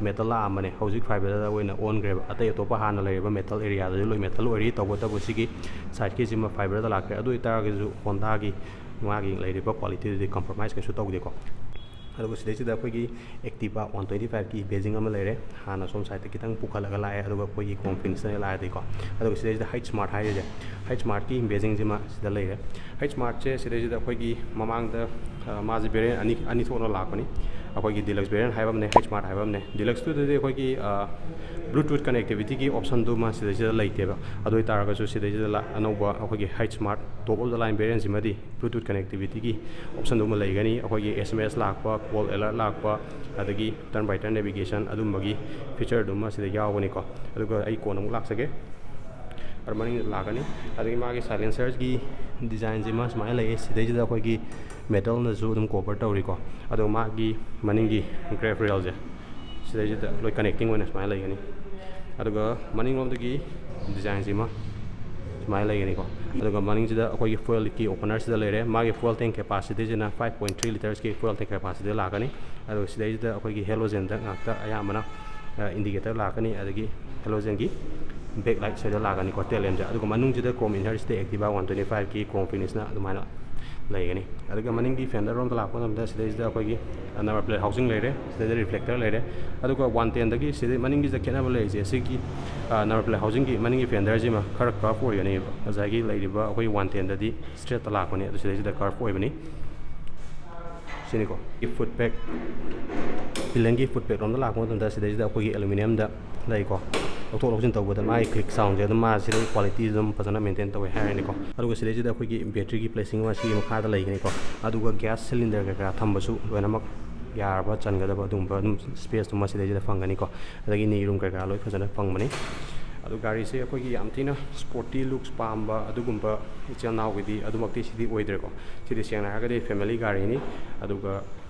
metal ꯂꯥꯛꯑꯝꯕꯅꯦ, ꯍꯧꯖꯤꯛ fiber ꯗ ꯑꯣꯏꯅ ꯑꯣꯟꯈ꯭ꯔꯦꯕ꯫ ꯑꯇꯩ ꯑꯇꯣꯞꯄ ꯍꯥꯟꯅ ꯂꯩꯔꯤꯕ metal area ꯗꯨꯗꯤ ꯂꯣꯏ metal ꯑꯣꯏꯔꯤ, ꯇꯧꯕꯇꯕꯨ ꯁꯤꯒꯤ side ꯀꯤꯁꯤꯃ fiber ꯗ ꯂꯥꯛꯈ꯭ꯔꯦ꯫ ꯑꯗꯨ ꯑꯣꯏꯇꯥꯔꯒꯁꯨ Honda ꯒꯤ ꯃꯥꯒꯤ ꯂꯩꯔꯤꯕ quality ꯗꯨꯗꯤ compromise ꯀꯩꯁꯨ ꯇꯧꯗꯦꯀꯣ꯫ ꯑꯗꯨꯒ ꯁꯤꯗꯩꯁꯤꯗ ꯑꯩꯈꯣꯏꯒꯤ Activa one twenty five ꯀꯤ badging ꯑꯃ ꯂꯩꯔꯦ꯫ ꯍꯥꯟꯅ ꯁꯣꯝ side ꯇ ꯈꯤꯇꯪ ꯄꯨꯈꯠꯂꯒ ꯂꯥꯛꯑꯦ, ꯑꯗꯨꯒ ꯑꯩꯈꯣꯏꯒꯤ ꯈꯣꯡ finish ꯇ ꯂꯥꯛꯑꯗꯤꯀꯣ꯫ ꯑꯗꯨꯒ ꯁꯤꯗꯩꯁꯤꯗ H Smart ꯍꯥꯏꯔꯤꯁꯦ, H Smart ꯀꯤ badging ꯁꯤꯃ ꯁꯤꯗ ꯂꯩꯔꯦ꯫ H Smart ꯁꯦ ꯁꯤꯗꯩꯁꯤꯗ ꯑꯩꯈꯣꯏꯒꯤ ꯃꯃꯥꯡꯗ ꯃꯥꯁꯦ variant ꯑꯅꯤ, ꯑꯅꯤ ꯊꯣꯛꯅ ꯂꯥꯛꯄꯅꯤ꯫ ꯑꯩꯈꯣꯏꯒꯤ ꯗꯤꯂꯛꯁ ꯚꯦꯔꯤꯌꯟ ꯍꯥꯏꯕ ꯑꯃꯅꯦ, ꯍꯩꯆ ꯁ꯭ꯃꯥꯔꯠ ꯍꯥꯏꯕ ꯑꯃꯅꯦ꯫ ꯗꯤꯂꯛꯁꯇꯨꯗꯗꯤ ꯑꯩꯈꯣꯏꯒꯤ ꯕ꯭ꯂꯨꯇꯨꯠ ꯀꯅꯦꯛꯇꯤꯕꯤꯇꯤꯒꯤ ꯑꯣꯞꯁꯟꯗꯨꯃ ꯁꯤꯗꯩꯁꯤꯗ ꯂꯩꯇꯦꯕ꯫ ꯑꯗꯨ ꯑꯣꯏꯇꯥꯔꯒꯁꯨ ꯁꯤꯗꯩꯁꯤꯗ ꯑꯅꯧꯕ ꯑꯩꯈꯣꯏꯒꯤ ꯍꯩꯆ smart top of the line ꯚꯦꯔꯤꯌꯟꯁꯤꯃꯗꯤ ꯕ꯭ꯂꯨꯇꯨꯠ ꯀꯅꯦꯛꯇꯤꯕꯤꯇꯤꯒꯤ ꯑꯣꯞꯁꯟꯗꯨꯃ ꯂꯩꯒꯅꯤ꯫ ꯑꯩꯈꯣꯏꯒꯤ ꯑꯦꯁ ꯑꯦꯝ ꯑꯦꯁ ꯂꯥꯛꯄ, ꯀꯣꯜ ꯑꯦꯂꯔꯠ ꯂꯥꯛꯄ, ꯑꯗꯒꯤ ꯇꯔꯟ ꯕꯥꯏ ꯇꯔꯟ ꯅꯦꯚꯤꯒꯦꯁꯟ ꯑꯗꯨꯝꯕꯒꯤ ꯐꯤꯆꯔꯗꯨꯃ ꯁꯤꯗ ꯌꯥꯎꯒꯅꯤꯀꯣ꯫ ꯑꯗꯨꯒ ꯑꯩ ꯀꯣꯟꯅ ꯑꯃꯨꯛ ꯂꯥꯛꯆꯒꯦ꯫ ꯑꯗꯨ ꯃꯅꯤꯡꯗ ꯂꯥꯛꯀꯅꯤ꯫ ꯑꯗꯒꯤ ꯃꯥꯒꯤ ꯁꯥꯏꯂꯦꯟꯁꯔꯒꯤ ꯗꯤꯖꯥꯏꯟꯁꯤꯃ ꯁꯨꯃꯥꯏꯅ ꯂꯩꯌꯦ꯫ ꯁꯤꯗꯩꯁꯤꯗ ꯑꯩꯈꯣꯏꯒꯤ ꯃꯦꯇꯜꯅꯁꯨ ꯑꯗꯨꯝ ꯀꯣꯚꯔ ꯇꯧꯔꯤꯀꯣ꯫ ꯑꯗꯣ ꯃꯥꯒꯤ ꯃꯅꯤꯡꯒꯤ ꯒ꯭ꯔꯦꯞ ꯔꯦꯜꯁꯦ ꯁꯤꯗꯩꯁꯤꯗ ꯂꯣꯏ ꯀꯅꯦꯛꯇꯤꯡ ꯑꯣꯏꯅ ꯁꯨꯃꯥꯏꯅ ꯂꯩꯒꯅꯤ꯫ ꯑꯗꯨꯒ ꯃꯅꯤꯡꯂꯣꯝꯗꯒꯤ ꯗꯤꯖꯥꯏꯟꯁꯤꯃ ꯁꯨꯃꯥꯏꯅ ꯂꯩꯒꯅꯤꯀꯣ꯫ ꯑꯗꯨꯒ ꯃꯅꯤꯡꯁꯤꯗ ꯑꯩꯈꯣꯏꯒꯤ ꯐ꯭ꯌꯨꯋꯦꯜꯒꯤ ꯑꯣꯄꯅꯔꯁꯤꯗ ꯂꯩꯔꯦ꯫ ꯃꯥꯒꯤ ꯐ꯭ꯌꯨꯋꯦꯜ ꯇꯦꯡ ꯀꯦꯄꯥꯁꯤꯇꯤꯁꯤꯅ ꯐꯥꯏꯚ ꯄꯣꯏꯟ ꯊ꯭ꯔꯤ ꯂꯤꯇꯔꯁꯀꯤ ꯐ꯭ꯌꯨꯋꯦꯜ ꯇꯦꯡ ꯀꯦꯄꯥꯁꯤꯇꯤ ꯂꯥꯛꯀꯅꯤ꯫ ꯑꯗꯨꯒ ꯁꯤꯗꯩꯁꯤꯗ ꯑꯩꯈꯣꯏꯒꯤ ꯍꯦꯂꯣꯖꯦꯟꯗ ꯉꯥꯛꯇ ꯑꯌꯥꯝꯕꯅ ꯏꯟꯗꯤꯀꯦꯇꯔ ꯂꯥꯛꯀꯅꯤ꯫ ꯑꯗꯒꯤ ꯍꯦꯂꯣꯖꯦꯟꯒꯤ ꯕꯦꯛ ꯂꯥꯏꯠ ꯁꯤꯗ ꯂꯥꯛꯀꯅꯤꯀꯣ, ꯇꯦꯜ ꯂꯦꯝꯁꯦ꯫ ꯑꯗꯨꯒ ꯃꯅꯨꯡꯁꯤꯗ ꯀ꯭ꯔꯣꯝ ꯏꯟꯍꯔꯠꯁꯤꯗ ꯑꯦꯛꯇꯤꯚꯥ ꯋꯥꯟ ꯇ꯭ꯋꯦꯟꯇꯤ ꯐꯥꯏꯚꯀꯤ ꯀ꯭ꯔꯣꯝ ꯐꯤꯅꯤꯁꯅ ꯑꯗꯨꯃꯥꯏꯅ ꯂꯩꯒꯅꯤ꯫ ꯑꯗꯨꯒ ꯃꯅꯤꯡꯒꯤ ꯐꯦꯟꯗꯔ ꯔꯣꯝꯗ ꯂꯥꯛꯄ ꯃꯇꯝꯗ ꯁꯤꯗꯩꯁꯤꯗ ꯑꯩꯈꯣꯏꯒꯤ ꯅꯝꯕꯔ ꯄ꯭ꯂꯦꯠ ꯍꯥꯎꯁꯤꯡ ꯂꯩꯔꯦ, ꯁꯤꯗꯩꯗ ꯔꯤꯐ꯭ꯂꯦꯛꯇꯔ ꯂꯩꯔꯦ꯫ ꯑꯗꯨꯒ ꯋꯥꯟ ꯇꯦꯟꯗꯒꯤ ꯁꯤꯗꯩ ꯃꯅꯤꯡꯒꯤꯁꯤꯗ ꯈꯦꯠꯅꯕ ꯂꯩꯔꯤꯁꯦ, ꯁꯤꯒꯤ ꯅꯝꯕꯔ ꯄ꯭ꯂꯦꯠ ꯍꯥꯎꯁꯤꯡꯒꯤ ꯃꯅꯤꯡꯒꯤ ꯐꯦꯟꯗꯔꯁꯤꯃ ꯈꯔ ꯀꯔꯞ ꯑꯣꯏꯒꯅꯦꯕ꯫ ꯉꯁꯥꯏꯒꯤ ꯂꯩꯔꯤꯕ ꯑꯩꯈꯣꯏ ꯋꯥꯟ ꯇꯦꯟꯗꯗꯤ ꯏꯁꯇ꯭ꯔꯦꯠꯇ ꯂꯥꯛꯄꯅꯤ, ꯑꯗꯨ ꯁꯤꯗꯩꯁꯤꯗ ꯀꯔꯞ ꯑꯣꯏꯕꯅꯤ꯫ ꯁꯤꯅꯤꯀꯣ꯫ ꯐꯨꯠ ꯄꯦꯛ, ꯄꯤꯂꯟꯒꯤ ꯐꯨꯠ ꯄꯦꯛ ꯔꯣꯝꯗ ꯂꯥꯛꯄ ꯃꯇꯝꯗ ꯁꯤꯗꯩꯁꯤꯗ ꯑꯩꯈꯣꯏꯒꯤ ꯑꯦꯂꯨꯃꯤꯅꯤꯌꯝꯗ ꯂꯩꯀꯣ꯫ ꯂꯧꯊꯣꯛ ꯂꯧꯁꯤꯟ ꯇꯧꯕꯗ ꯃꯥꯒꯤ ꯀ꯭ꯂꯤꯛ ꯁꯥꯎꯟꯁꯦ ꯑꯗꯨꯝ ꯃꯥꯁꯤꯗ ꯀ꯭ꯋꯥꯂꯤꯇꯤ ꯑꯗꯨꯝ ꯐꯖꯅ ꯃꯦꯟꯇꯦꯟ ꯇꯧꯋꯦ ꯍꯥꯏꯔꯅꯤꯀꯣ꯫ ꯑꯗꯨꯒ ꯁꯤꯗꯩꯁꯤꯗ ꯑꯩꯈꯣꯏꯒꯤ ꯕꯦꯇ꯭ꯔꯤꯒꯤ ꯄ꯭ꯂꯦꯁꯤꯡ ꯑꯃ ꯁꯤꯒꯤ ꯃꯈꯥꯗ ꯂꯩꯒꯅꯤꯀꯣ꯫ ꯑꯗꯨꯒ ꯒ꯭ꯌꯥꯁ ꯁꯤꯂꯤꯟꯗꯔ ꯀꯩꯀꯥ ꯊꯝꯕꯁꯨ ꯂꯣꯏꯅꯃꯛ ꯌꯥꯔꯕ, ꯆꯟꯒꯗꯕ ꯑꯗꯨꯒꯨꯝꯕ ꯑꯗꯨꯝ ꯁ꯭ꯄꯦꯁꯇꯨꯃ ꯁꯤꯗꯩꯁꯤꯗ ꯐꯪꯒꯅꯤꯀꯣ꯫ ꯑꯗꯒꯤ ꯅꯤ ꯔꯨꯝ ꯀꯩꯀꯥ ꯂꯣꯏ ꯐꯖꯅ ꯐꯪꯕꯅꯤ꯫ ꯑꯗꯨ ꯒꯥꯔꯤꯁꯦ ꯑꯩꯈꯣꯏꯒꯤ ꯌꯥꯝ ꯊꯤꯅ ꯁ꯭ꯄꯣꯔꯇꯤ ꯂꯨꯛꯁ ꯄꯥꯝꯕ ꯑꯗꯨꯒꯨꯝꯕ ꯏꯆꯤꯜ ꯏꯅꯥꯎꯒꯤꯗꯤ ꯑꯗꯨꯃꯛꯇꯤ ꯁꯤꯗꯤ ꯑꯣꯏꯗ꯭ꯔꯦꯀꯣ꯫ ꯁꯤꯗꯤ ꯁꯦꯡꯅ ꯍꯥꯏꯔꯒꯗꯤ ꯐꯦꯃꯤꯂꯤ ꯒꯥꯔꯤꯅꯤ꯫ ꯑꯗꯨꯒ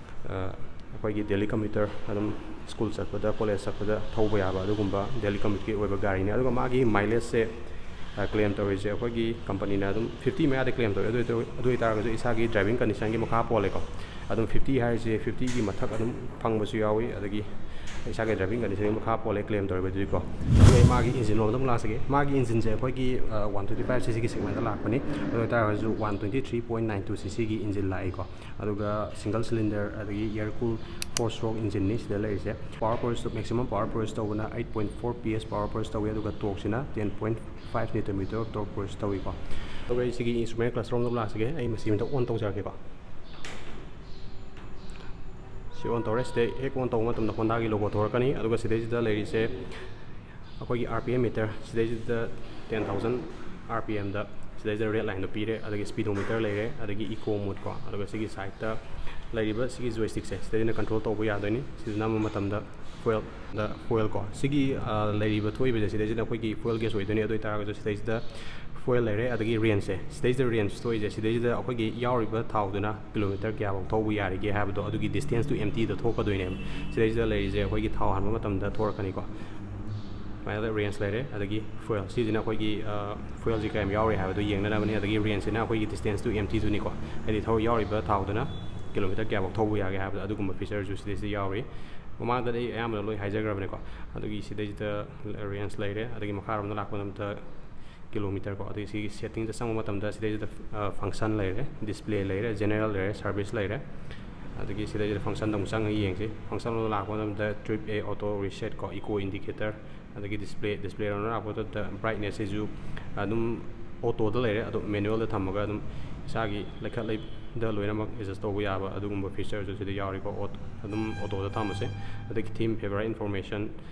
ꯑꯩꯈꯣꯏꯒꯤ ꯗꯦꯂꯤ ꯀꯝꯃ꯭ꯌꯨꯇꯔ, ꯑꯗꯨꯝ ꯁ꯭ꯀꯨꯜ ꯆꯠꯄꯗ, ꯀꯣꯂꯦꯖ ꯆꯠꯄꯗ ꯊꯧꯕ ꯌꯥꯕ ꯑꯗꯨꯒꯨꯝꯕ ꯗꯦꯂꯤ ꯀꯝꯃ꯭ꯌꯨꯇꯔꯒꯤ ꯑꯣꯏꯕ ꯒꯥꯔꯤꯅꯤ꯫ ꯑꯗꯨꯒ ꯃꯥꯒꯤ ꯃꯥꯏꯂꯦꯖꯁꯦ ꯀ꯭ꯂꯦꯝ ꯇꯧꯔꯤꯁꯦ ꯑꯩꯈꯣꯏꯒꯤ ꯀꯝꯄꯅꯤꯅ ꯑꯗꯨꯝ ꯐꯤꯐꯇꯤ ꯃꯌꯥꯗ ꯀ꯭ꯂꯦꯝ ꯇꯧꯋꯦ꯫ ꯑꯗꯨ ꯑꯣꯏ-, ꯑꯗꯨ ꯑꯣꯏꯇꯥꯔꯒꯁꯨ ꯏꯁꯥꯒꯤ ꯗ꯭ꯔꯥꯏꯚꯤꯡ ꯀꯟꯗꯤꯁꯟꯒꯤ ꯃꯈꯥ ꯄꯣꯜꯂꯦꯀꯣ꯫ ꯑꯗꯨꯝ ꯐꯤꯐꯇꯤ ꯍꯥꯏꯔꯤꯁꯦ ꯐꯤꯐꯇꯤꯒꯤ ꯃꯊꯛ ꯑꯗꯨꯝ ꯐꯪꯕꯁꯨ ꯌꯥꯎꯏ, ꯑꯗꯒꯤ ꯏꯁꯥꯒꯤ ꯗ꯭ꯔꯥꯏꯚꯤꯡ ꯀꯟꯗꯤꯁꯟꯒꯤ ꯃꯈꯥ ꯄꯣꯜꯂꯦ ꯀ꯭ꯂꯦꯝ ꯇꯧꯔꯤꯕꯗꯨꯒꯤꯀꯣ꯫ ꯑꯗꯨꯒ ꯑꯩ ꯃꯥꯒꯤ ꯏꯟꯖꯤꯟ ꯂꯣꯝꯗ ꯑꯃꯨꯛ ꯂꯥꯛꯆꯒꯦ꯫ ꯃꯥꯒꯤ ꯏꯟꯖꯤꯟꯁꯦ ꯑꯩꯈꯣꯏꯒꯤ ꯋꯥꯟ ꯇ꯭ꯋꯦꯟꯇꯤ ꯐꯥꯏꯚ ꯁꯤ ꯁꯤꯒꯤ ꯁꯦꯒꯃꯦꯟꯗ ꯂꯥꯛꯄꯅꯤ꯫ ꯑꯗꯨ ꯑꯣꯏꯇꯥꯔꯒꯁꯨ one twenty three point nine two C ꯁꯤꯒꯤ ꯏꯟꯖꯤꯟ ꯂꯥꯛꯏꯀꯣ꯫ ꯑꯗꯨꯒ ꯁꯤꯡꯒꯜ ꯁꯤꯂꯤꯟꯗꯔ ꯑꯗꯒꯤ ꯑꯦꯌꯔ ꯀꯨꯜ ꯐꯣꯔ ꯁ꯭ꯇ꯭ꯔꯣꯛ ꯏꯟꯖꯤꯟꯅꯤ ꯁꯤꯗ ꯂꯩꯔꯤꯁꯦ꯫ Power produce, maximum power produce ꯇꯧꯕꯅ eight point four P S power produce ꯇꯧꯏ, ꯑꯗꯨꯒ ꯇꯣꯔꯛꯁꯤꯅ ten point five newton metre torque produce ꯇꯧꯏꯀꯣ꯫ ꯑꯗꯨꯒ ꯑꯩ ꯁꯤꯒꯤ ꯏꯟꯁꯇ꯭ꯔꯨꯃꯦꯟ ꯀ꯭ꯂꯁꯇꯔ ꯔꯣꯝꯗ ꯂꯥꯛꯆꯒꯦ꯫ ꯑꯩ ꯃꯁꯤ ꯑꯃꯇ ꯑꯣꯟ ꯇꯧꯖꯔꯛꯀꯦꯀꯣ꯫ ꯁꯤ ꯑꯣꯟ ꯇꯧꯔꯦ꯫ ꯁꯤꯗ ꯍꯦꯛ ꯑꯣꯟ ꯇꯧꯕ ꯃꯇꯝꯗ ꯍꯣꯟꯗꯥꯒꯤ ꯂꯣꯒꯣ ꯊꯣꯔꯛꯀꯅꯤ꯫ ꯑꯗꯨꯒ ꯁꯤꯗꯩꯁꯤꯗ ꯂꯩꯔꯤꯁꯦ ꯑꯩꯈꯣꯏꯒꯤ ꯑꯥꯔ ꯄꯤ ꯑꯦꯝ ꯃꯤꯇꯔ, ꯁꯤꯗꯩꯁꯤꯗ ꯇꯦꯟ ꯊꯥꯎꯖꯟ ꯑꯥꯔ ꯄꯤ ꯑꯦꯝꯗ ꯁꯤꯗꯩꯁꯤꯗ ꯔꯦꯠ ꯂꯥꯏꯟꯗꯣ ꯄꯤꯔꯦ꯫ ꯑꯗꯒꯤ ꯁ꯭ꯄꯤꯗꯣꯃꯤꯇꯔ ꯂꯩꯔꯦ, ꯑꯗꯒꯤ ꯏꯀꯣ ꯃꯣꯠꯀꯣ꯫ ꯑꯗꯨꯒ ꯁꯤꯒꯤ ꯁꯥꯏꯠꯇ ꯂꯩꯔꯤꯕ ꯁꯤꯒꯤ ꯖꯣꯏꯁꯇꯤꯛꯁꯦ ꯁꯤꯗꯩꯁꯤꯅ ꯀꯟꯇ꯭ꯔꯣꯜ ꯇꯧꯕ ꯌꯥꯗꯣꯏꯅꯤ꯫ ꯁꯤꯗ ꯅꯝꯕ ꯃꯇꯝꯗ ꯐ꯭ꯌꯨꯑꯦꯜꯗ ꯐ꯭ꯌꯨꯑꯦꯜ ꯀꯣ, ꯁꯤꯒꯤ ꯂꯩꯔꯤꯕ ꯊꯣꯛꯏꯕꯁꯦ ꯁꯤꯗꯩꯁꯤꯗ ꯑꯩꯈꯣꯏꯒꯤ ꯐ꯭ꯌꯨꯑꯦꯜ ꯒꯦꯖ ꯑꯣꯏꯗꯣꯏꯅꯤ꯫ ꯑꯗꯨ ꯑꯣꯏꯇꯥꯔꯒꯁꯨ ꯁꯤꯗꯩꯁꯤꯗ ꯐ꯭ꯌꯨꯑꯦꯜ ꯂꯩꯔꯦ꯫ ꯑꯗꯒꯤ ꯔꯦꯟꯖꯁꯦ, ꯁꯤꯗꯩꯁꯤꯗ ꯔꯦꯟꯖ ꯊꯣꯛꯏꯁꯦ ꯁꯤꯗꯩꯁꯤꯗ ꯑꯩꯈꯣꯏꯒꯤ ꯌꯥꯎꯔꯤꯕ ꯊꯥꯎꯗꯨꯅ ꯀꯤꯂꯣꯃꯤꯇꯔ ꯀꯌꯥꯐꯥꯎ ꯊꯧꯕ ꯌꯥꯔꯤꯒꯦ ꯍꯥꯏꯕꯗꯣ ꯑꯗꯨꯒꯤ distance to emptyꯗ ꯊꯣꯛꯀꯗꯣꯏꯅꯦꯕ꯫ ꯁꯤꯗꯩꯁꯤꯗ ꯂꯩꯔꯤꯁꯦ ꯑꯩꯈꯣꯏꯒꯤ ꯊꯥꯎ ꯍꯥꯟꯕ ꯃꯇꯝꯗ ꯊꯣꯔꯛꯀꯅꯤꯀꯣ꯫ ꯁꯨꯃꯥꯏꯅ ꯔꯦꯟꯖ ꯂꯩꯔꯦ꯫ ꯑꯗꯒꯤ ꯐ꯭ꯌꯨꯑꯦꯜ, ꯁꯤꯁꯤꯅ ꯑꯩꯈꯣꯏꯒꯤ ꯐ꯭ꯌꯨꯑꯦꯜꯁꯤ ꯀꯌꯥꯝ ꯌꯥꯎꯔꯤ ꯍꯥꯏꯕꯗꯣ ꯌꯦꯡꯅꯅꯕꯅꯤ꯫ ꯑꯗꯒꯤ ꯔꯦꯟꯖꯁꯤꯅ ꯑꯩꯈꯣꯏꯒꯤ distance to emptyꯗꯨꯅꯤꯀꯣ, ꯍꯥꯏꯗꯤ ꯊꯧ ꯌꯥꯎꯔꯤꯕ ꯊꯥꯎꯗꯨꯅ ꯀꯤꯂꯣꯃꯤꯇꯔ ꯀꯌꯥꯐꯥꯎ ꯊꯧꯕ ꯌꯥꯒꯦ ꯍꯥꯏꯕꯗꯣ ꯑꯗꯨꯒꯨꯝꯕ ꯐꯤꯆꯔꯁꯨ ꯁꯤꯗꯩꯁꯤꯗ ꯌꯥꯎꯔꯤ꯫ ꯃꯃꯥꯡꯗꯗꯤ ꯑꯩ ꯑꯌꯥꯝꯕꯅ ꯂꯣꯏ ꯍꯥꯏꯖꯈ꯭ꯔꯕꯅꯤꯀꯣ꯫ ꯑꯗꯨꯒꯤ ꯁꯤꯗꯩꯁꯤꯗ ꯔꯦꯟꯖ ꯂꯩꯔꯦ꯫ ꯑꯗꯒꯤ ꯃꯈꯥꯔꯣꯝꯗ ꯂꯥꯛꯄ ꯃꯇꯝꯗ ꯀꯤꯂꯣꯃꯤꯇꯔ ꯀꯣ꯫ ꯑꯗꯒꯤ ꯁꯤꯒꯤ ꯁꯦꯠꯇꯤꯡꯗ ꯆꯪꯕ ꯃꯇꯝꯗ ꯁꯤꯗꯩꯁꯤꯗ ꯐꯪꯁꯟ ꯂꯩꯔꯦ, ꯗꯤꯁꯄ꯭ꯂꯦ ꯂꯩꯔꯦ, ꯖꯦꯅꯔꯦꯜ ꯂꯩꯔꯦ, ꯁꯥꯔꯚꯤꯁ ꯂꯩꯔꯦ꯫ ꯑꯗꯒꯤ ꯁꯤꯗꯩꯁꯤꯗ ꯐꯪꯁꯟꯗ ꯑꯃꯨꯛ ꯆꯪꯉꯒ ꯌꯦꯡꯁꯤ꯫ ꯐꯪꯁꯟ ꯂꯥꯛꯄ ꯃꯇꯝꯗ ꯇ꯭ꯔꯤꯞ ꯑꯦ, ꯑꯣꯇꯣ ꯔꯤꯁꯦꯠ ꯀꯣ, ꯏꯀꯣ ꯏꯟꯗꯤꯀꯦꯇꯔ, ꯑꯗꯒꯤ ꯗꯤꯁꯄ꯭ꯂꯦ, ꯗꯤꯁꯄ꯭ꯂꯦ ꯔꯣꯝꯗ ꯂꯥꯛꯄ ꯃꯇꯝꯗ ꯕ꯭ꯔꯥꯏꯠꯅꯦꯁꯁꯤꯁꯨ ꯑꯗꯨꯝ ꯑꯣꯇꯣꯗ ꯂꯩꯔꯦ꯫ ꯑꯗꯣ ꯃꯦꯅꯨꯑꯦꯜꯗ ꯊꯝꯃꯒ ꯑꯗꯨꯝ ꯏꯁꯥꯒꯤ ꯂꯩꯈꯠ ꯂꯩꯗ ꯂꯣꯏꯅꯃꯛ ꯑꯦꯗꯖꯁ ꯇꯧꯕ ꯌꯥꯕ ꯑꯗꯨꯒꯨꯝꯕ ꯐꯤꯆꯔꯁꯨ ꯁꯤꯗ ꯌꯥꯎꯔꯤꯀꯣ꯫ ꯑꯣꯠ-, ꯑꯗꯨꯝ ꯑꯣꯇꯣꯗ ꯊꯝꯃꯁꯦ꯫ ꯑꯗꯒꯤ ꯊꯤꯝ ꯐꯦꯚꯔꯥꯏꯠ ꯏꯟꯐꯣꯔꯃꯦꯁꯟ,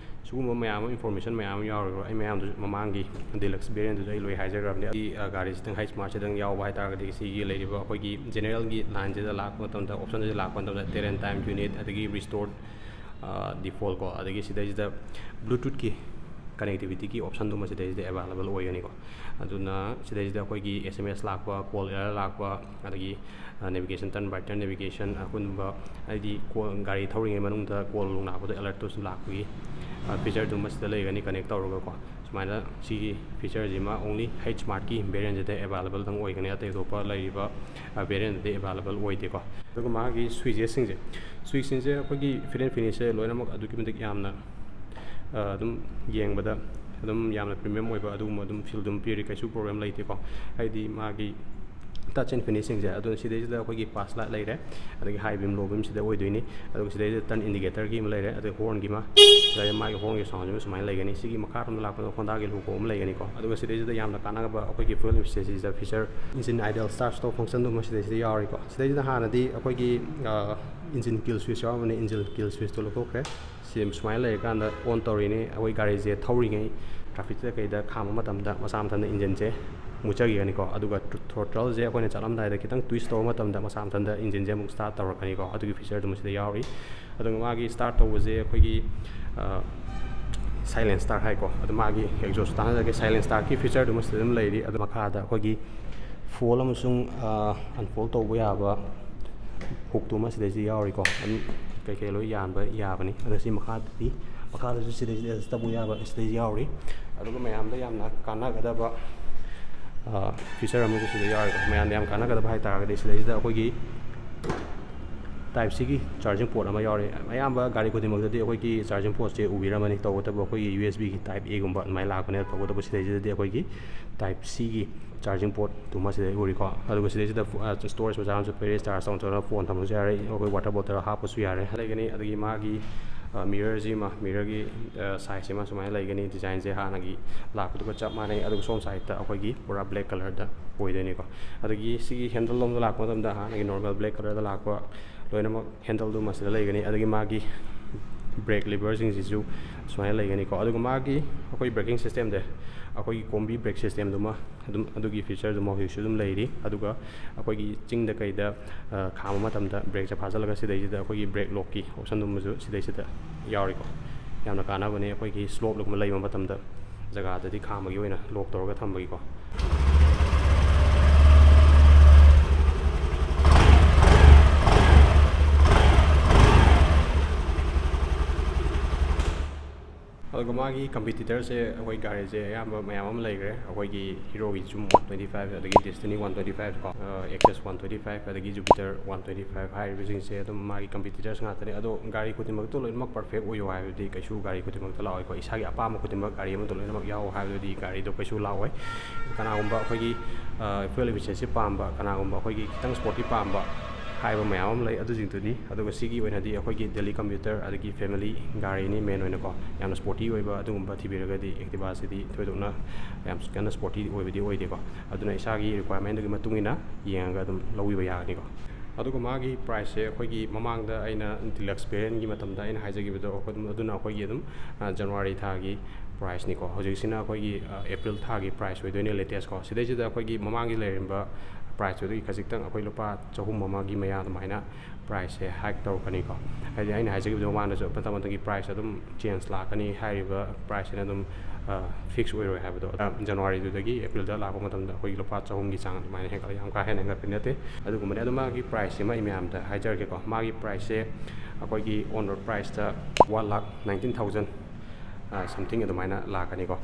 ꯁꯤꯒꯨꯝꯕ ꯃꯌꯥꯝ ꯑꯃ, ꯏꯟꯐꯣꯔꯃꯦꯁꯟ ꯃꯌꯥꯝ ꯑꯃ ꯌꯥꯎꯔꯤꯕ꯫ ꯑꯩ ꯃꯌꯥꯝꯗꯨꯁꯨ ꯃꯃꯥꯡꯒꯤ ꯗꯤꯂꯛꯁ ꯚꯦꯔꯤꯌꯟꯗꯨꯁꯨ ꯑꯩ ꯂꯣꯏ ꯍꯥꯏꯖꯈ꯭ꯔꯕꯅꯤ꯫ ꯑꯩ, ꯑ, ꯒꯥꯔꯤꯁꯤꯗꯪ ꯍꯩꯆ ꯃꯥꯔꯠꯁꯤꯗꯪ ꯌꯥꯎꯕ ꯍꯥꯏꯇꯥꯔꯒꯗꯤ ꯁꯤꯒꯤ ꯂꯩꯔꯤꯕ ꯑꯩꯈꯣꯏꯒꯤ ꯖꯦꯅꯔꯦꯜꯒꯤ ꯂꯥꯏꯟꯁꯤꯗ ꯂꯥꯛꯄ ꯃꯇꯝꯗ, ꯑꯣꯞꯁꯟꯁꯤꯗ ꯂꯥꯛꯄ ꯃꯇꯝꯗ ꯇꯦꯔꯦꯟ ꯇꯥꯏꯝ ꯌꯨꯅꯤꯠ, ꯑꯗꯒꯤ ꯔꯤꯁꯇꯣꯔ ꯗꯤꯐꯣꯜ ꯀꯣ, ꯑꯗꯒꯤ ꯁꯤꯗꯩꯁꯤꯗ ꯕ꯭ꯂꯨꯇꯨꯠꯀꯤ ꯀꯅꯦꯛꯇꯤꯚꯤꯇꯤꯒꯤ ꯑꯣꯞꯁꯟꯗꯨꯃ ꯁꯤꯗꯩꯁꯤꯗ ꯑꯦꯕꯥꯏꯂꯦꯕꯜ ꯑꯣꯏꯒꯅꯤꯀꯣ꯫ ꯑꯗꯨꯅ ꯁꯤꯗꯩꯁꯤꯗ ꯑꯩꯈꯣꯏꯒꯤ ꯑꯦꯁ ꯑꯦꯝ ꯑꯦꯁ ꯂꯥꯛꯄ, ꯀꯣꯜ ꯑꯦꯔꯔ ꯂꯥꯛꯄ, ꯑꯗꯒꯤ navigation, turn by turn navigation, ꯑꯗꯨꯒꯨꯝꯕ, ꯍꯥꯏꯗꯤ ꯀꯣ-, ꯒꯥꯔꯤ ꯊꯧꯔꯤꯉꯩ ꯃꯅꯨꯡꯗ ꯀꯣꯜ ꯅꯨꯡ ꯂꯥꯛꯄꯗꯣ ꯑꯦꯂꯔꯠꯇꯨꯁꯨ ꯂꯥꯛꯄꯒꯤ ꯐꯤꯆꯔꯗꯨꯃ ꯁꯤꯗ ꯂꯩꯒꯅꯤ ꯀꯅꯦꯛ ꯇꯧꯔꯒꯀꯣ꯫ ꯁꯨꯃꯥꯏꯅ ꯁꯤꯒꯤ ꯐꯤꯆꯔꯁꯤꯃ ꯑꯣꯡꯂꯤ ꯍꯩꯆ ꯃꯥꯔꯠꯀꯤ ꯚꯦꯔꯤꯌꯟꯁꯤꯗ ꯑꯦꯕꯥꯏꯂꯦꯕꯜꯗꯪ ꯑꯣꯏꯒꯅꯤ, ꯑꯇꯩ ꯑꯇꯣꯞꯄ ꯂꯩꯔꯤꯕ ꯚꯦꯔꯤꯌꯟꯗꯗꯤ ꯑꯦꯕꯥꯏꯂꯦꯕꯜ ꯑꯣꯏꯗꯦꯀꯣ꯫ ꯑꯗꯨꯒ ꯃꯥꯒꯤ ꯁ꯭ꯋꯤꯆꯦꯁꯁꯤꯡꯁꯦ, ꯁ꯭ꯋꯤꯆꯁꯤꯡꯁꯦ ꯑꯩꯈꯣꯏꯒꯤ ꯐꯤꯠ ꯑꯦꯟ ꯐꯤꯅꯤꯁꯁꯦ ꯂꯣꯏꯅꯃꯛ ꯑꯗꯨꯛꯀꯤ ꯃꯇꯤꯛ ꯌꯥꯝꯅ, ꯑ, ꯑꯗꯨꯝ ꯌꯦꯡꯕꯗ ꯑꯗꯨꯝ ꯌꯥꯝꯅ ꯄ꯭ꯔꯤꯃꯤꯌꯝ ꯑꯣꯏꯕ ꯑꯗꯨꯒꯨꯝꯕ ꯑꯗꯨꯝ ꯐꯤꯜ ꯑꯗꯨꯝ ꯄꯤꯔꯤ, ꯀꯩꯁꯨ ꯄ꯭ꯔꯣꯕ꯭ꯂꯦꯝ ꯂꯩꯇꯦꯀꯣ꯫ ꯍꯥꯏꯗꯤ ꯃꯥꯒꯤ Touch and finishingꯁꯦ ꯑꯗꯨꯅ ꯁꯤꯗꯩꯁꯤꯗ ꯑꯩꯈꯣꯏꯒꯤ pass light ꯂꯩꯔꯦ, ꯑꯗꯒꯤ high beam low beamꯁꯤꯗ ꯑꯣꯏꯗꯣꯏꯅꯤ꯫ ꯑꯗꯨꯒ ꯁꯤꯗꯩꯁꯤꯗ turn indicatorꯒꯤ ꯑꯃ ꯂꯩꯔꯦ, ꯑꯗꯒꯤ hornꯒꯤ ꯑꯃ, ꯁꯤꯗ ꯃꯥꯒꯤ hornꯒꯤ soundꯁꯤꯃ ꯁꯨꯃꯥꯏꯅ ꯂꯩꯒꯅꯤ꯫ ꯁꯤꯒꯤ ꯃꯈꯥꯔꯣꯝꯗ ꯂꯥꯛꯄꯗ Hondaꯒꯤ logo ꯑꯃ ꯂꯩꯒꯅꯤꯀꯣ꯫ ꯑꯗꯨꯒ ꯁꯤꯗꯩꯁꯤꯗ ꯌꯥꯝꯅ ꯀꯥꯟꯅꯕ ꯑꯩꯈꯣꯏꯒꯤ fuel efficiencyꯗ feature engine idle start stop functionꯗꯨꯃ ꯁꯤꯗꯩꯁꯤꯗ ꯌꯥꯎꯔꯤꯀꯣ꯫ ꯁꯤꯗꯩꯁꯤꯗ ꯍꯥꯟꯅꯗꯤ ꯑꯩꯈꯣꯏꯒꯤ engine kill switch ꯌꯥꯎꯔꯝꯕꯅꯤ, engine kill switchꯇꯣ ꯂꯧꯊꯣꯛꯈ꯭ꯔꯦ꯫ ꯁꯤ ꯁꯨꯃꯥꯏꯅ ꯂꯩꯔꯀꯥꯟꯗ on ꯇꯧꯔꯤꯅꯤ꯫ ꯑꯩꯈꯣꯏ ꯒꯥꯔꯤꯁꯦ ꯊꯧꯔꯤꯉꯩ trafficꯇ ꯀꯩꯗ ꯈꯥꯝꯕ ꯃꯇꯝꯗ ꯃꯁꯥ ꯃꯊꯟꯇ engineꯁꯦ ꯃꯨꯠꯆꯈꯤꯒꯅꯤꯀꯣ꯫ ꯑꯗꯨꯒ throttleꯁꯦ ꯑꯩꯈꯣꯏꯅ ꯆꯠꯂꯝꯗꯥꯏꯗ ꯈꯤꯇꯪ twist ꯇꯧꯕ ꯃꯇꯝꯗ ꯃꯁꯥ ꯃꯊꯟꯇ engineꯁꯦ ꯑꯃꯨꯛ start ꯇꯧꯔꯛꯀꯅꯤꯀꯣ꯫ ꯑꯗꯨꯒꯤ featureꯗꯨꯃ ꯁꯤꯗ ꯌꯥꯎꯔꯤ꯫ ꯑꯗꯨꯒ ꯃꯥꯒꯤ start ꯇꯧꯕꯁꯦ ꯑꯩꯈꯣꯏꯒꯤ silent start ꯍꯥꯏꯀꯣ꯫ ꯑꯗꯨ ꯃꯥꯒꯤ exhaust ꯇꯥꯟꯅꯖꯒꯦ꯫ Silent startꯀꯤ featureꯗꯨꯃ ꯁꯤꯗ ꯑꯗꯨꯝ ꯂꯩꯔꯤ꯫ ꯑꯗꯨ ꯃꯈꯥꯗ ꯑꯩꯈꯣꯏꯒꯤ fold ꯑꯃꯁꯨꯡ unfold ꯇꯧꯕ ꯌꯥꯕ hookꯇꯨꯃ ꯁꯤꯗꯩꯁꯤ ꯌꯥꯎꯔꯤꯀꯣ꯫ ꯑꯗꯨꯝ ꯀꯩꯀꯩ ꯂꯣꯏ ꯌꯥꯟꯕ ꯌꯥꯕꯅꯤ꯫ ꯑꯗ ꯁꯤ ꯃꯈꯥꯗꯗꯤ, ꯃꯈꯥꯗꯁꯨ ꯁꯤꯗꯩꯁꯤꯗ adjust ꯇꯧꯕ ꯌꯥꯕ ꯁꯤꯗꯩꯁꯤ ꯌꯥꯎꯔꯤ꯫ ꯑꯗꯨꯒ ꯃꯌꯥꯝꯗ ꯌꯥꯝꯅ ꯀꯥꯟꯅꯒꯗꯕ feature ꯑꯃꯁꯨ ꯁꯤꯗ ꯌꯥꯎꯔꯤꯀꯣ꯫ ꯃꯌꯥꯝꯗ ꯌꯥꯝ ꯀꯥꯟꯅꯒꯗꯕ ꯍꯥꯏꯇꯥꯔꯒꯗꯤ ꯁꯤꯗꯩꯁꯤꯗ ꯑꯩꯈꯣꯏꯒꯤ Type Cꯒꯤ charging port ꯑꯃ ꯌꯥꯎꯔꯤ꯫ ꯑꯌꯥꯝꯕ ꯒꯥꯔꯤ ꯈꯨꯗꯤꯡꯃꯛꯇꯗꯤ ꯑꯩꯈꯣꯏꯒꯤ charging portꯁꯦ ꯎꯕꯤꯔꯝꯃꯅꯤ, ꯇꯧꯕꯇꯕꯨ ꯑꯩꯈꯣꯏꯒꯤ USBꯒꯤ Type Aꯒꯨꯝꯕ ꯑꯗꯨꯃꯥꯏꯅ ꯂꯥꯛꯄꯅꯦ꯫ ꯇꯧꯕꯇꯕꯨ ꯁꯤꯗꯩꯁꯤꯗꯗꯤ ꯑꯩꯈꯣꯏꯒꯤ Type Cꯒꯤ charging portꯇꯨꯃ ꯁꯤꯗꯩ ꯎꯔꯤꯀꯣ꯫ ꯑꯗꯨꯒ ꯁꯤꯗꯩꯁꯤꯗ storage ꯃꯆꯥ ꯑꯃꯁꯨ ꯄꯤꯔꯦ, charge ꯇꯧꯅ ꯇꯧꯅ phone ꯊꯝꯕꯁꯨ ꯌꯥꯔꯦ, ꯑꯩꯈꯣꯏ water bottle ꯍꯥꯞꯄꯁꯨ ꯌꯥꯔꯦ꯫ ꯂꯩꯒꯅꯤ꯫ ꯑꯗꯒꯤ ꯃꯥꯒꯤ mirrorꯁꯤꯃ, mirrorꯒꯤ sizeꯁꯤꯃ ꯁꯨꯃꯥꯏꯅ ꯂꯩꯒꯅꯤ꯫ Designꯁꯦ ꯍꯥꯟꯅꯒꯤ ꯂꯥꯛꯄꯗꯨꯒ ꯆꯞ ꯃꯥꯟꯅꯩ꯫ ꯑꯗꯨꯒ ꯁꯣꯝ sideꯇ ꯑꯩꯈꯣꯏꯒꯤ ꯄꯨꯔꯥ black colorꯗ ꯑꯣꯏꯗꯣꯏꯅꯤꯀꯣ꯫ ꯑꯗꯒꯤ ꯁꯤꯒꯤ handle ꯂꯣꯝꯗ ꯂꯥꯛꯄ ꯃꯇꯝꯗ ꯍꯥꯟꯅꯒꯤ normal black colorꯗ ꯂꯥꯛꯄ ꯂꯣꯏꯅꯃꯛ handleꯗꯨ ꯃꯁꯤꯗ ꯂꯩꯒꯅꯤ꯫ ꯑꯗꯒꯤ ꯃꯥꯒꯤ brake leverꯁꯤꯡꯁꯤꯁꯨ ꯁꯨꯃꯥꯏꯅ ꯂꯩꯒꯅꯤꯀꯣ꯫ ꯑꯗꯨꯒ ꯃꯥꯒꯤ ꯑꯩꯈꯣꯏ braking systemꯁꯦ, ꯑꯩꯈꯣꯏꯒꯤ combi brake systemꯗꯨꯃ ꯑꯗꯨꯝ, ꯑꯗꯨꯒꯤ featureꯗꯨꯃ ꯍꯧꯖꯤꯛꯁꯨ ꯑꯗꯨꯝ ꯂꯩꯔꯤ꯫ ꯑꯗꯨꯒ ꯑꯩꯈꯣꯏꯒꯤ ꯆꯤꯡꯗ ꯀꯩꯗ ꯈꯥꯝꯕ ꯃꯇꯝꯗ brakeꯁꯦ ꯐꯥꯖꯤꯜꯂꯒ ꯁꯤꯗꯩꯁꯤꯗ ꯑꯩꯈꯣꯏꯒꯤ brake lockꯀꯤ optionꯗꯨꯃꯁꯨ ꯁꯤꯗꯩꯁꯤꯗ ꯌꯥꯎꯔꯤꯀꯣ꯫ ꯌꯥꯝꯅ ꯀꯥꯟꯅꯕꯅꯦ ꯑꯩꯈꯣꯏꯒꯤ slopeꯀꯨꯝꯕ ꯂꯩꯕ ꯃꯇꯝꯗ ꯖꯒꯥꯗꯗꯤ ꯈꯥꯝꯕꯒꯤ ꯑꯣꯏꯅ lock ꯇꯧꯔꯒ ꯊꯝꯕꯒꯤꯀꯣ꯫ ꯑꯗꯨꯒ ꯃꯥꯒꯤ ꯀꯝꯄꯤꯇꯤꯇꯔꯁꯦ ꯑꯩꯈꯣꯏ ꯒꯥꯔꯤꯁꯦ ꯑꯌꯥꯝꯕ ꯃꯌꯥꯝ ꯑꯃ ꯂꯩꯈ꯭ꯔꯦ꯫ ꯑꯩꯈꯣꯏꯒꯤ ꯍꯤꯔꯣꯒꯤ ꯖꯨꯝ ꯋꯥꯟ ꯇ꯭ꯋꯦꯟꯇꯤ ꯐꯥꯏꯚ, ꯑꯗꯒꯤ ꯗꯦꯁꯇꯤꯅꯤ ꯋꯥꯟ ꯇ꯭ꯋꯦꯟꯇꯤ ꯐꯥꯏꯚ ꯀꯣ, ꯑꯦꯛꯁ ꯑꯦꯁ ꯋꯥꯟ ꯇ꯭ꯋꯦꯟꯇꯤ ꯐꯥꯏꯚ, ꯑꯗꯒꯤ ꯖꯨꯄꯤꯇꯔ ꯋꯥꯟ ꯇ꯭ꯋꯦꯟꯇꯤ ꯐꯥꯏꯚ ꯍꯥꯏꯔꯤꯕꯁꯤꯡꯁꯦ ꯑꯗꯨꯝ ꯃꯥꯒꯤ ꯀꯝꯄꯤꯇꯤꯇꯔꯁ ꯉꯥꯛꯇꯅꯤ꯫ ꯑꯗꯣ ꯒꯥꯔꯤ ꯈꯨꯗꯤꯡꯃꯛꯇꯣ ꯂꯣꯏꯅꯃꯛ ꯄꯔꯐꯦꯛ ꯑꯣꯏꯌꯣ ꯍꯥꯏꯕꯗꯤ ꯀꯩꯁꯨ ꯒꯥꯔꯤ ꯈꯨꯗꯤꯡꯃꯛꯇ ꯂꯥꯛꯑꯣꯏꯀꯣ꯫ ꯏꯁꯥꯒꯤ ꯑꯄꯥꯝꯕ ꯈꯨꯗꯤꯡꯃꯛ ꯒꯥꯔꯤ ꯑꯃꯗ ꯂꯣꯏꯅꯃꯛ ꯌꯥꯎ ꯍꯥꯏꯕꯗꯨꯗꯤ ꯒꯥꯔꯤꯗꯣ ꯀꯩꯁꯨ ꯂꯥꯛꯑꯣꯏ꯫ ꯀꯅꯥꯒꯨꯝꯕ ꯑꯩꯈꯣꯏꯒꯤ ꯐ꯭ꯌꯨꯑꯦꯜ ꯏꯐꯤꯁꯤꯌꯦꯟꯁꯤ ꯄꯥꯝꯕ, ꯀꯅꯥꯒꯨꯝꯕ ꯑꯩꯈꯣꯏꯒꯤ ꯈꯤꯇꯪ ꯁ꯭ꯄꯣꯔꯇꯤ ꯄꯥꯝꯕ ꯍꯥꯏꯕ ꯃꯌꯥꯝ ꯑꯃ ꯂꯩ꯫ ꯑꯗꯨꯁꯤꯡꯗꯨꯅꯤ꯫ ꯑꯗꯨꯒ ꯁꯤꯒꯤ ꯑꯣꯏꯅꯗꯤ ꯑꯩꯈꯣꯏꯒꯤ ꯗꯦꯂꯤ ꯀꯝꯃ꯭ꯌꯨꯇꯔ, ꯑꯗꯒꯤ ꯐꯦꯃꯤꯂꯤ ꯒꯥꯔꯤꯅꯤ ꯃꯦꯟ ꯑꯣꯏꯅꯀꯣ꯫ ꯌꯥꯝꯅ ꯁ꯭ꯄꯣꯔꯇꯤ ꯑꯣꯏꯕ ꯑꯗꯨꯒꯨꯝꯕ ꯊꯤꯕꯤꯔꯒꯗꯤ ꯑꯦꯛꯇꯤꯚꯥꯁꯤꯗꯤ ꯊꯣꯏꯗꯣꯛꯅ ꯌꯥꯝ ꯀꯟꯅ ꯁ꯭ꯄꯣꯔꯇꯤ ꯑꯣꯏꯕꯗꯤ ꯑꯣꯏꯗꯦꯀꯣ꯫ ꯑꯗꯨꯅ ꯏꯁꯥꯒꯤ ꯔꯤꯀ꯭ꯋꯥꯏꯔꯃꯦꯟꯗꯨꯒꯤ ꯃꯇꯨꯡ ꯏꯟꯅ ꯌꯦꯡꯉꯒ ꯑꯗꯨꯝ ꯂꯧꯕꯤꯕ ꯌꯥꯒꯅꯤꯀꯣ꯫ ꯑꯗꯨꯒ ꯃꯥꯒꯤ ꯄ꯭ꯔꯥꯏꯁꯁꯦ ꯑꯩꯈꯣꯏꯒꯤ ꯃꯃꯥꯡꯗ ꯑꯩꯅ ꯗꯤꯂꯛꯁ ꯚꯦꯔꯤꯌꯟꯒꯤ ꯃꯇꯝꯗ ꯑꯩꯅ ꯍꯥꯏꯖꯈꯤꯕꯗꯣ, ꯑꯩꯈꯣꯏ ꯑꯗꯨꯝ, ꯑꯗꯨꯅ ꯑꯩꯈꯣꯏꯒꯤ ꯑꯗꯨꯝ, ꯑ, ꯖꯅꯋꯥꯔꯤ ꯊꯥꯒꯤ ꯄ꯭ꯔꯥꯏꯁꯅꯤꯀꯣ꯫ ꯍꯧꯖꯤꯛꯁꯤꯅ ꯑꯩꯈꯣꯏꯒꯤ, ꯑ, ꯑꯦꯄ꯭ꯔꯤꯜ ꯊꯥꯒꯤ ꯄ꯭ꯔꯥꯏꯁ ꯑꯣꯏꯗꯣꯏꯅꯦ, ꯂꯦꯇꯦꯁꯀꯣ꯫ ꯁꯤꯗꯩꯁꯤꯗ ꯑꯩꯈꯣꯏꯒꯤ ꯃꯃꯥꯡꯒꯤ ꯂꯩꯔꯝꯕ ꯄ꯭ꯔꯥꯏꯁꯇꯨꯗꯒꯤ ꯈꯖꯤꯛꯇꯪ ꯑꯩꯈꯣꯏ ꯂꯨꯄꯥ ꯆꯍꯨꯝ ꯑꯃꯒꯤ ꯃꯌꯥ ꯑꯗꯨꯃꯥꯏꯅ ꯄ꯭ꯔꯥꯏꯁꯁꯦ ꯍꯥꯏꯛ ꯇꯧꯔꯛꯀꯅꯤꯀꯣ꯫ ꯍꯥꯏꯗꯤ ꯑꯩꯅ ꯍꯥꯏꯖꯈꯤꯕꯗꯣ ꯃꯃꯥꯡꯗꯁꯨ ꯃꯇꯝ ꯃꯇꯝꯒꯤ ꯄ꯭ꯔꯥꯏꯁ ꯑꯗꯨꯝ ꯆꯦꯟꯖ ꯂꯥꯛꯀꯅꯤ꯫ ꯍꯥꯏꯔꯤꯕ ꯄ꯭ꯔꯥꯏꯁꯁꯤꯅ ꯑꯗꯨꯝ, ꯑ, ꯐꯤꯛꯁ ꯑꯣꯏꯔꯣꯏ ꯍꯥꯏꯕꯗꯣ, ꯑ, ꯖꯅꯋꯥꯔꯤꯗꯨꯗꯒꯤ ꯑꯦꯄ꯭ꯔꯤꯜꯗ ꯂꯥꯛꯄ ꯃꯇꯝꯗ ꯑꯩꯈꯣꯏꯒꯤ ꯂꯨꯄꯥ ꯆꯍꯨꯝꯒꯤ ꯆꯥꯡ ꯑꯗꯨꯃꯥꯏꯅ ꯍꯦꯟꯒꯠꯂ, ꯌꯥꯝ ꯀꯥ ꯍꯦꯟꯅ ꯍꯦꯟꯒꯠꯄ ꯅꯠꯇꯦ꯫ ꯑꯗꯨꯒꯨꯝꯕꯅꯤ꯫ ꯑꯗꯣ ꯃꯥꯒꯤ ꯄ꯭ꯔꯥꯏꯁꯁꯤꯃ ꯑꯩ ꯃꯌꯥꯝꯗ ꯍꯥꯏꯖꯔꯛꯀꯦꯀꯣ꯫ ꯃꯥꯒꯤ ꯄ꯭ꯔꯥꯏꯁꯁꯦ ꯑꯩꯈꯣꯏꯒꯤ ꯑꯣꯟ ꯔꯣꯗ ꯄ꯭ꯔꯥꯏꯁꯇ ꯋꯥꯟ ꯂꯥꯛ ꯅꯥꯏꯟꯇꯤꯟ ꯊꯥꯎꯖꯟ, ꯑ, ꯁꯝꯊꯤꯡ ꯑꯗꯨꯃꯥꯏꯅ ꯂꯥꯛꯀꯅꯤꯀꯣ꯫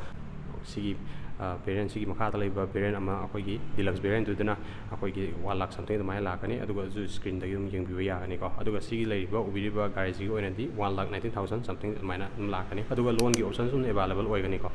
ꯁꯤꯒꯤ, ꯑ, ꯚꯦꯔꯤꯌꯟ, ꯁꯤꯒꯤ ꯃꯈꯥꯗ ꯂꯩꯕ ꯚꯦꯔꯤꯌꯟ ꯑꯃ ꯑꯩꯈꯣꯏꯒꯤ ꯗꯤꯂꯛꯁ ꯚꯦꯔꯤꯌꯟꯗꯨꯗꯅ ꯑꯩꯈꯣꯏꯒꯤ ꯋꯥꯟ ꯂꯥꯛ ꯁꯝꯊꯤꯡ ꯑꯗꯨꯃꯥꯏꯅ ꯂꯥꯛꯀꯅꯤ꯫ ꯑꯗꯨꯒ ꯑꯗꯨ ꯁ꯭ꯀ꯭ꯔꯤꯟꯗꯒꯤ ꯑꯗꯨꯝ ꯌꯦꯡꯕꯤꯕ ꯌꯥꯒꯅꯤꯀꯣ꯫ ꯑꯗꯨꯒ ꯁꯤꯒꯤ ꯂꯩꯔꯤꯕ, ꯎꯕꯤꯔꯤꯕ ꯒꯥꯔꯤꯁꯤꯒꯤ ꯑꯣꯏꯅꯗꯤ ꯋꯥꯟ ꯂꯥꯛ ꯅꯥꯏꯟꯇꯤꯟ ꯊꯥꯎꯖꯟ ꯁꯝꯊꯤꯡ ꯑꯗꯨꯃꯥꯏꯅ ꯑꯗꯨꯝ ꯂꯥꯛꯀꯅꯤ꯫ ꯑꯗꯨꯒ ꯂꯣꯟꯒꯤ ꯑꯣꯞꯁꯟꯁꯨ ꯑꯗꯨꯝ ꯑꯦꯕꯥꯏꯂꯦꯕꯜ ꯑꯣꯏꯒꯅꯤꯀꯣ꯫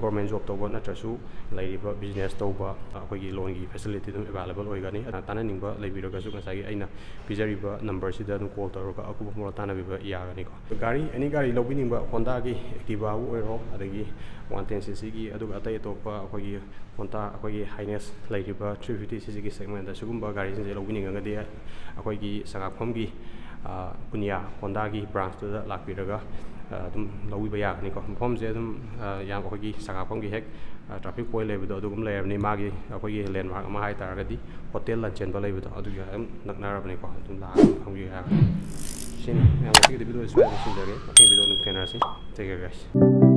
ꯒꯣꯔꯃꯦꯟ ꯖꯣꯕ ꯇꯧꯕ ꯅꯠꯇ꯭ꯔꯁꯨ ꯂꯩꯔꯤꯕ ꯕꯤꯖꯤꯅꯦꯁ ꯇꯧꯕ, ꯑꯩꯈꯣꯏꯒꯤ ꯂꯣꯟꯒꯤ ꯐꯦꯁꯤꯂꯤꯇꯤ ꯑꯗꯨꯝ ꯑꯦꯕꯥꯏꯂꯦꯕꯜ ꯑꯣꯏꯒꯅꯤ꯫ ꯑ, ꯇꯥꯟꯅꯅꯤꯡꯕ ꯂꯩꯕꯤꯔꯒꯁꯨ ꯉꯁꯥꯏꯒꯤ ꯑꯩꯅ ꯄꯤꯖꯔꯤꯕ ꯅꯝꯕꯔꯁꯤꯗ ꯑꯗꯨꯝ ꯀꯣꯜ ꯇꯧꯔꯒ ꯑꯀꯨꯞꯄ ꯃꯔꯣꯜ ꯇꯥꯟꯅꯕꯤꯕ ꯌꯥꯒꯅꯤꯀꯣ꯫ ꯒꯥꯔꯤ, ꯑꯦꯅꯤ ꯒꯥꯔꯤ ꯂꯧꯕꯤꯅꯤꯡꯕ, ꯍꯣꯟꯗꯥꯒꯤ ꯑꯦꯛꯇꯤꯚꯥꯕꯨ ꯑꯣꯏꯔꯣ, ꯑꯗꯒꯤ ꯋꯥꯟ ꯇꯦꯟ ꯁꯤ ꯁꯤꯒꯤ, ꯑꯗꯨꯒ ꯑꯇꯩ ꯑꯇꯣꯞꯄ ꯑꯩꯈꯣꯏꯒꯤ ꯍꯣꯟꯗꯥ, ꯑꯩꯈꯣꯏꯒꯤ ꯍꯥꯏꯅꯦꯁ ꯂꯩꯔꯤꯕ ꯊ꯭ꯔꯤ ꯐꯤꯐꯇꯤ ꯁꯤ ꯁꯤꯒꯤ ꯁꯦꯒꯃꯦꯟꯗ ꯁꯤꯒꯨꯝꯕ ꯒꯥꯔꯤꯁꯤꯡꯁꯦ ꯂꯧꯕꯤꯅꯤꯡꯉꯒꯗꯤ ꯑꯩꯈꯣꯏꯒꯤ ꯁꯉꯥꯛꯐꯝꯒꯤ, ꯑ, ꯄꯨꯅꯤꯌꯥ ꯍꯣꯟꯗꯥꯒꯤ ꯕ꯭ꯔꯥꯟꯁꯇꯨꯗ ꯂꯥꯛꯄꯤꯔꯒ, ꯑ, ꯑꯗꯨꯝ ꯂꯧꯕꯤꯕ ꯌꯥꯒꯅꯤꯀꯣ꯫ ꯃꯐꯝꯁꯦ ꯑꯗꯨꯝ, ꯑ, ꯌꯥꯝ ꯑꯩꯈꯣꯏꯒꯤ ꯁꯉꯥꯛꯐꯝꯒꯤ ꯍꯦꯛ, ꯑ, ꯇ꯭ꯔꯥꯐꯤꯛ ꯄꯣꯏꯟ ꯂꯩꯕꯗꯣ ꯑꯗꯨꯒꯨꯝ ꯂꯩꯔꯕꯅꯤ꯫ ꯃꯥꯒꯤ ꯑꯩꯈꯣꯏꯒꯤ ꯂꯦꯟꯃꯥꯔꯛ ꯑꯃ ꯍꯥꯏ ꯇꯥꯔꯒꯗꯤ ꯍꯣꯇꯦꯜ ꯂꯟꯆꯦꯟꯕ ꯂꯩꯕꯗꯣ ꯑꯗꯨꯒꯤ ꯑꯗꯨꯝ ꯅꯛꯅꯔꯕꯅꯤꯀꯣ꯫ ꯑꯗꯨꯝ ꯂꯥꯛꯑꯒ ꯑꯗꯨꯝ ꯐꯪꯕꯤꯕ ꯌꯥꯒꯅꯤ꯫ ꯁꯤꯅꯤ ꯃꯌꯥꯝ, ꯉꯁꯤꯒꯤꯗꯤ ꯚꯤꯗꯤꯑꯣꯁꯤ ꯁ꯭ꯋꯥꯏꯗ ꯂꯣꯏꯁꯤꯟꯖꯔꯒꯦ꯫ ꯃꯊꯪ ꯚꯤꯗꯤꯑꯣ ꯑꯗꯨꯝ ꯊꯦꯡꯅꯔꯁꯤ꯫ Take care, guys꯫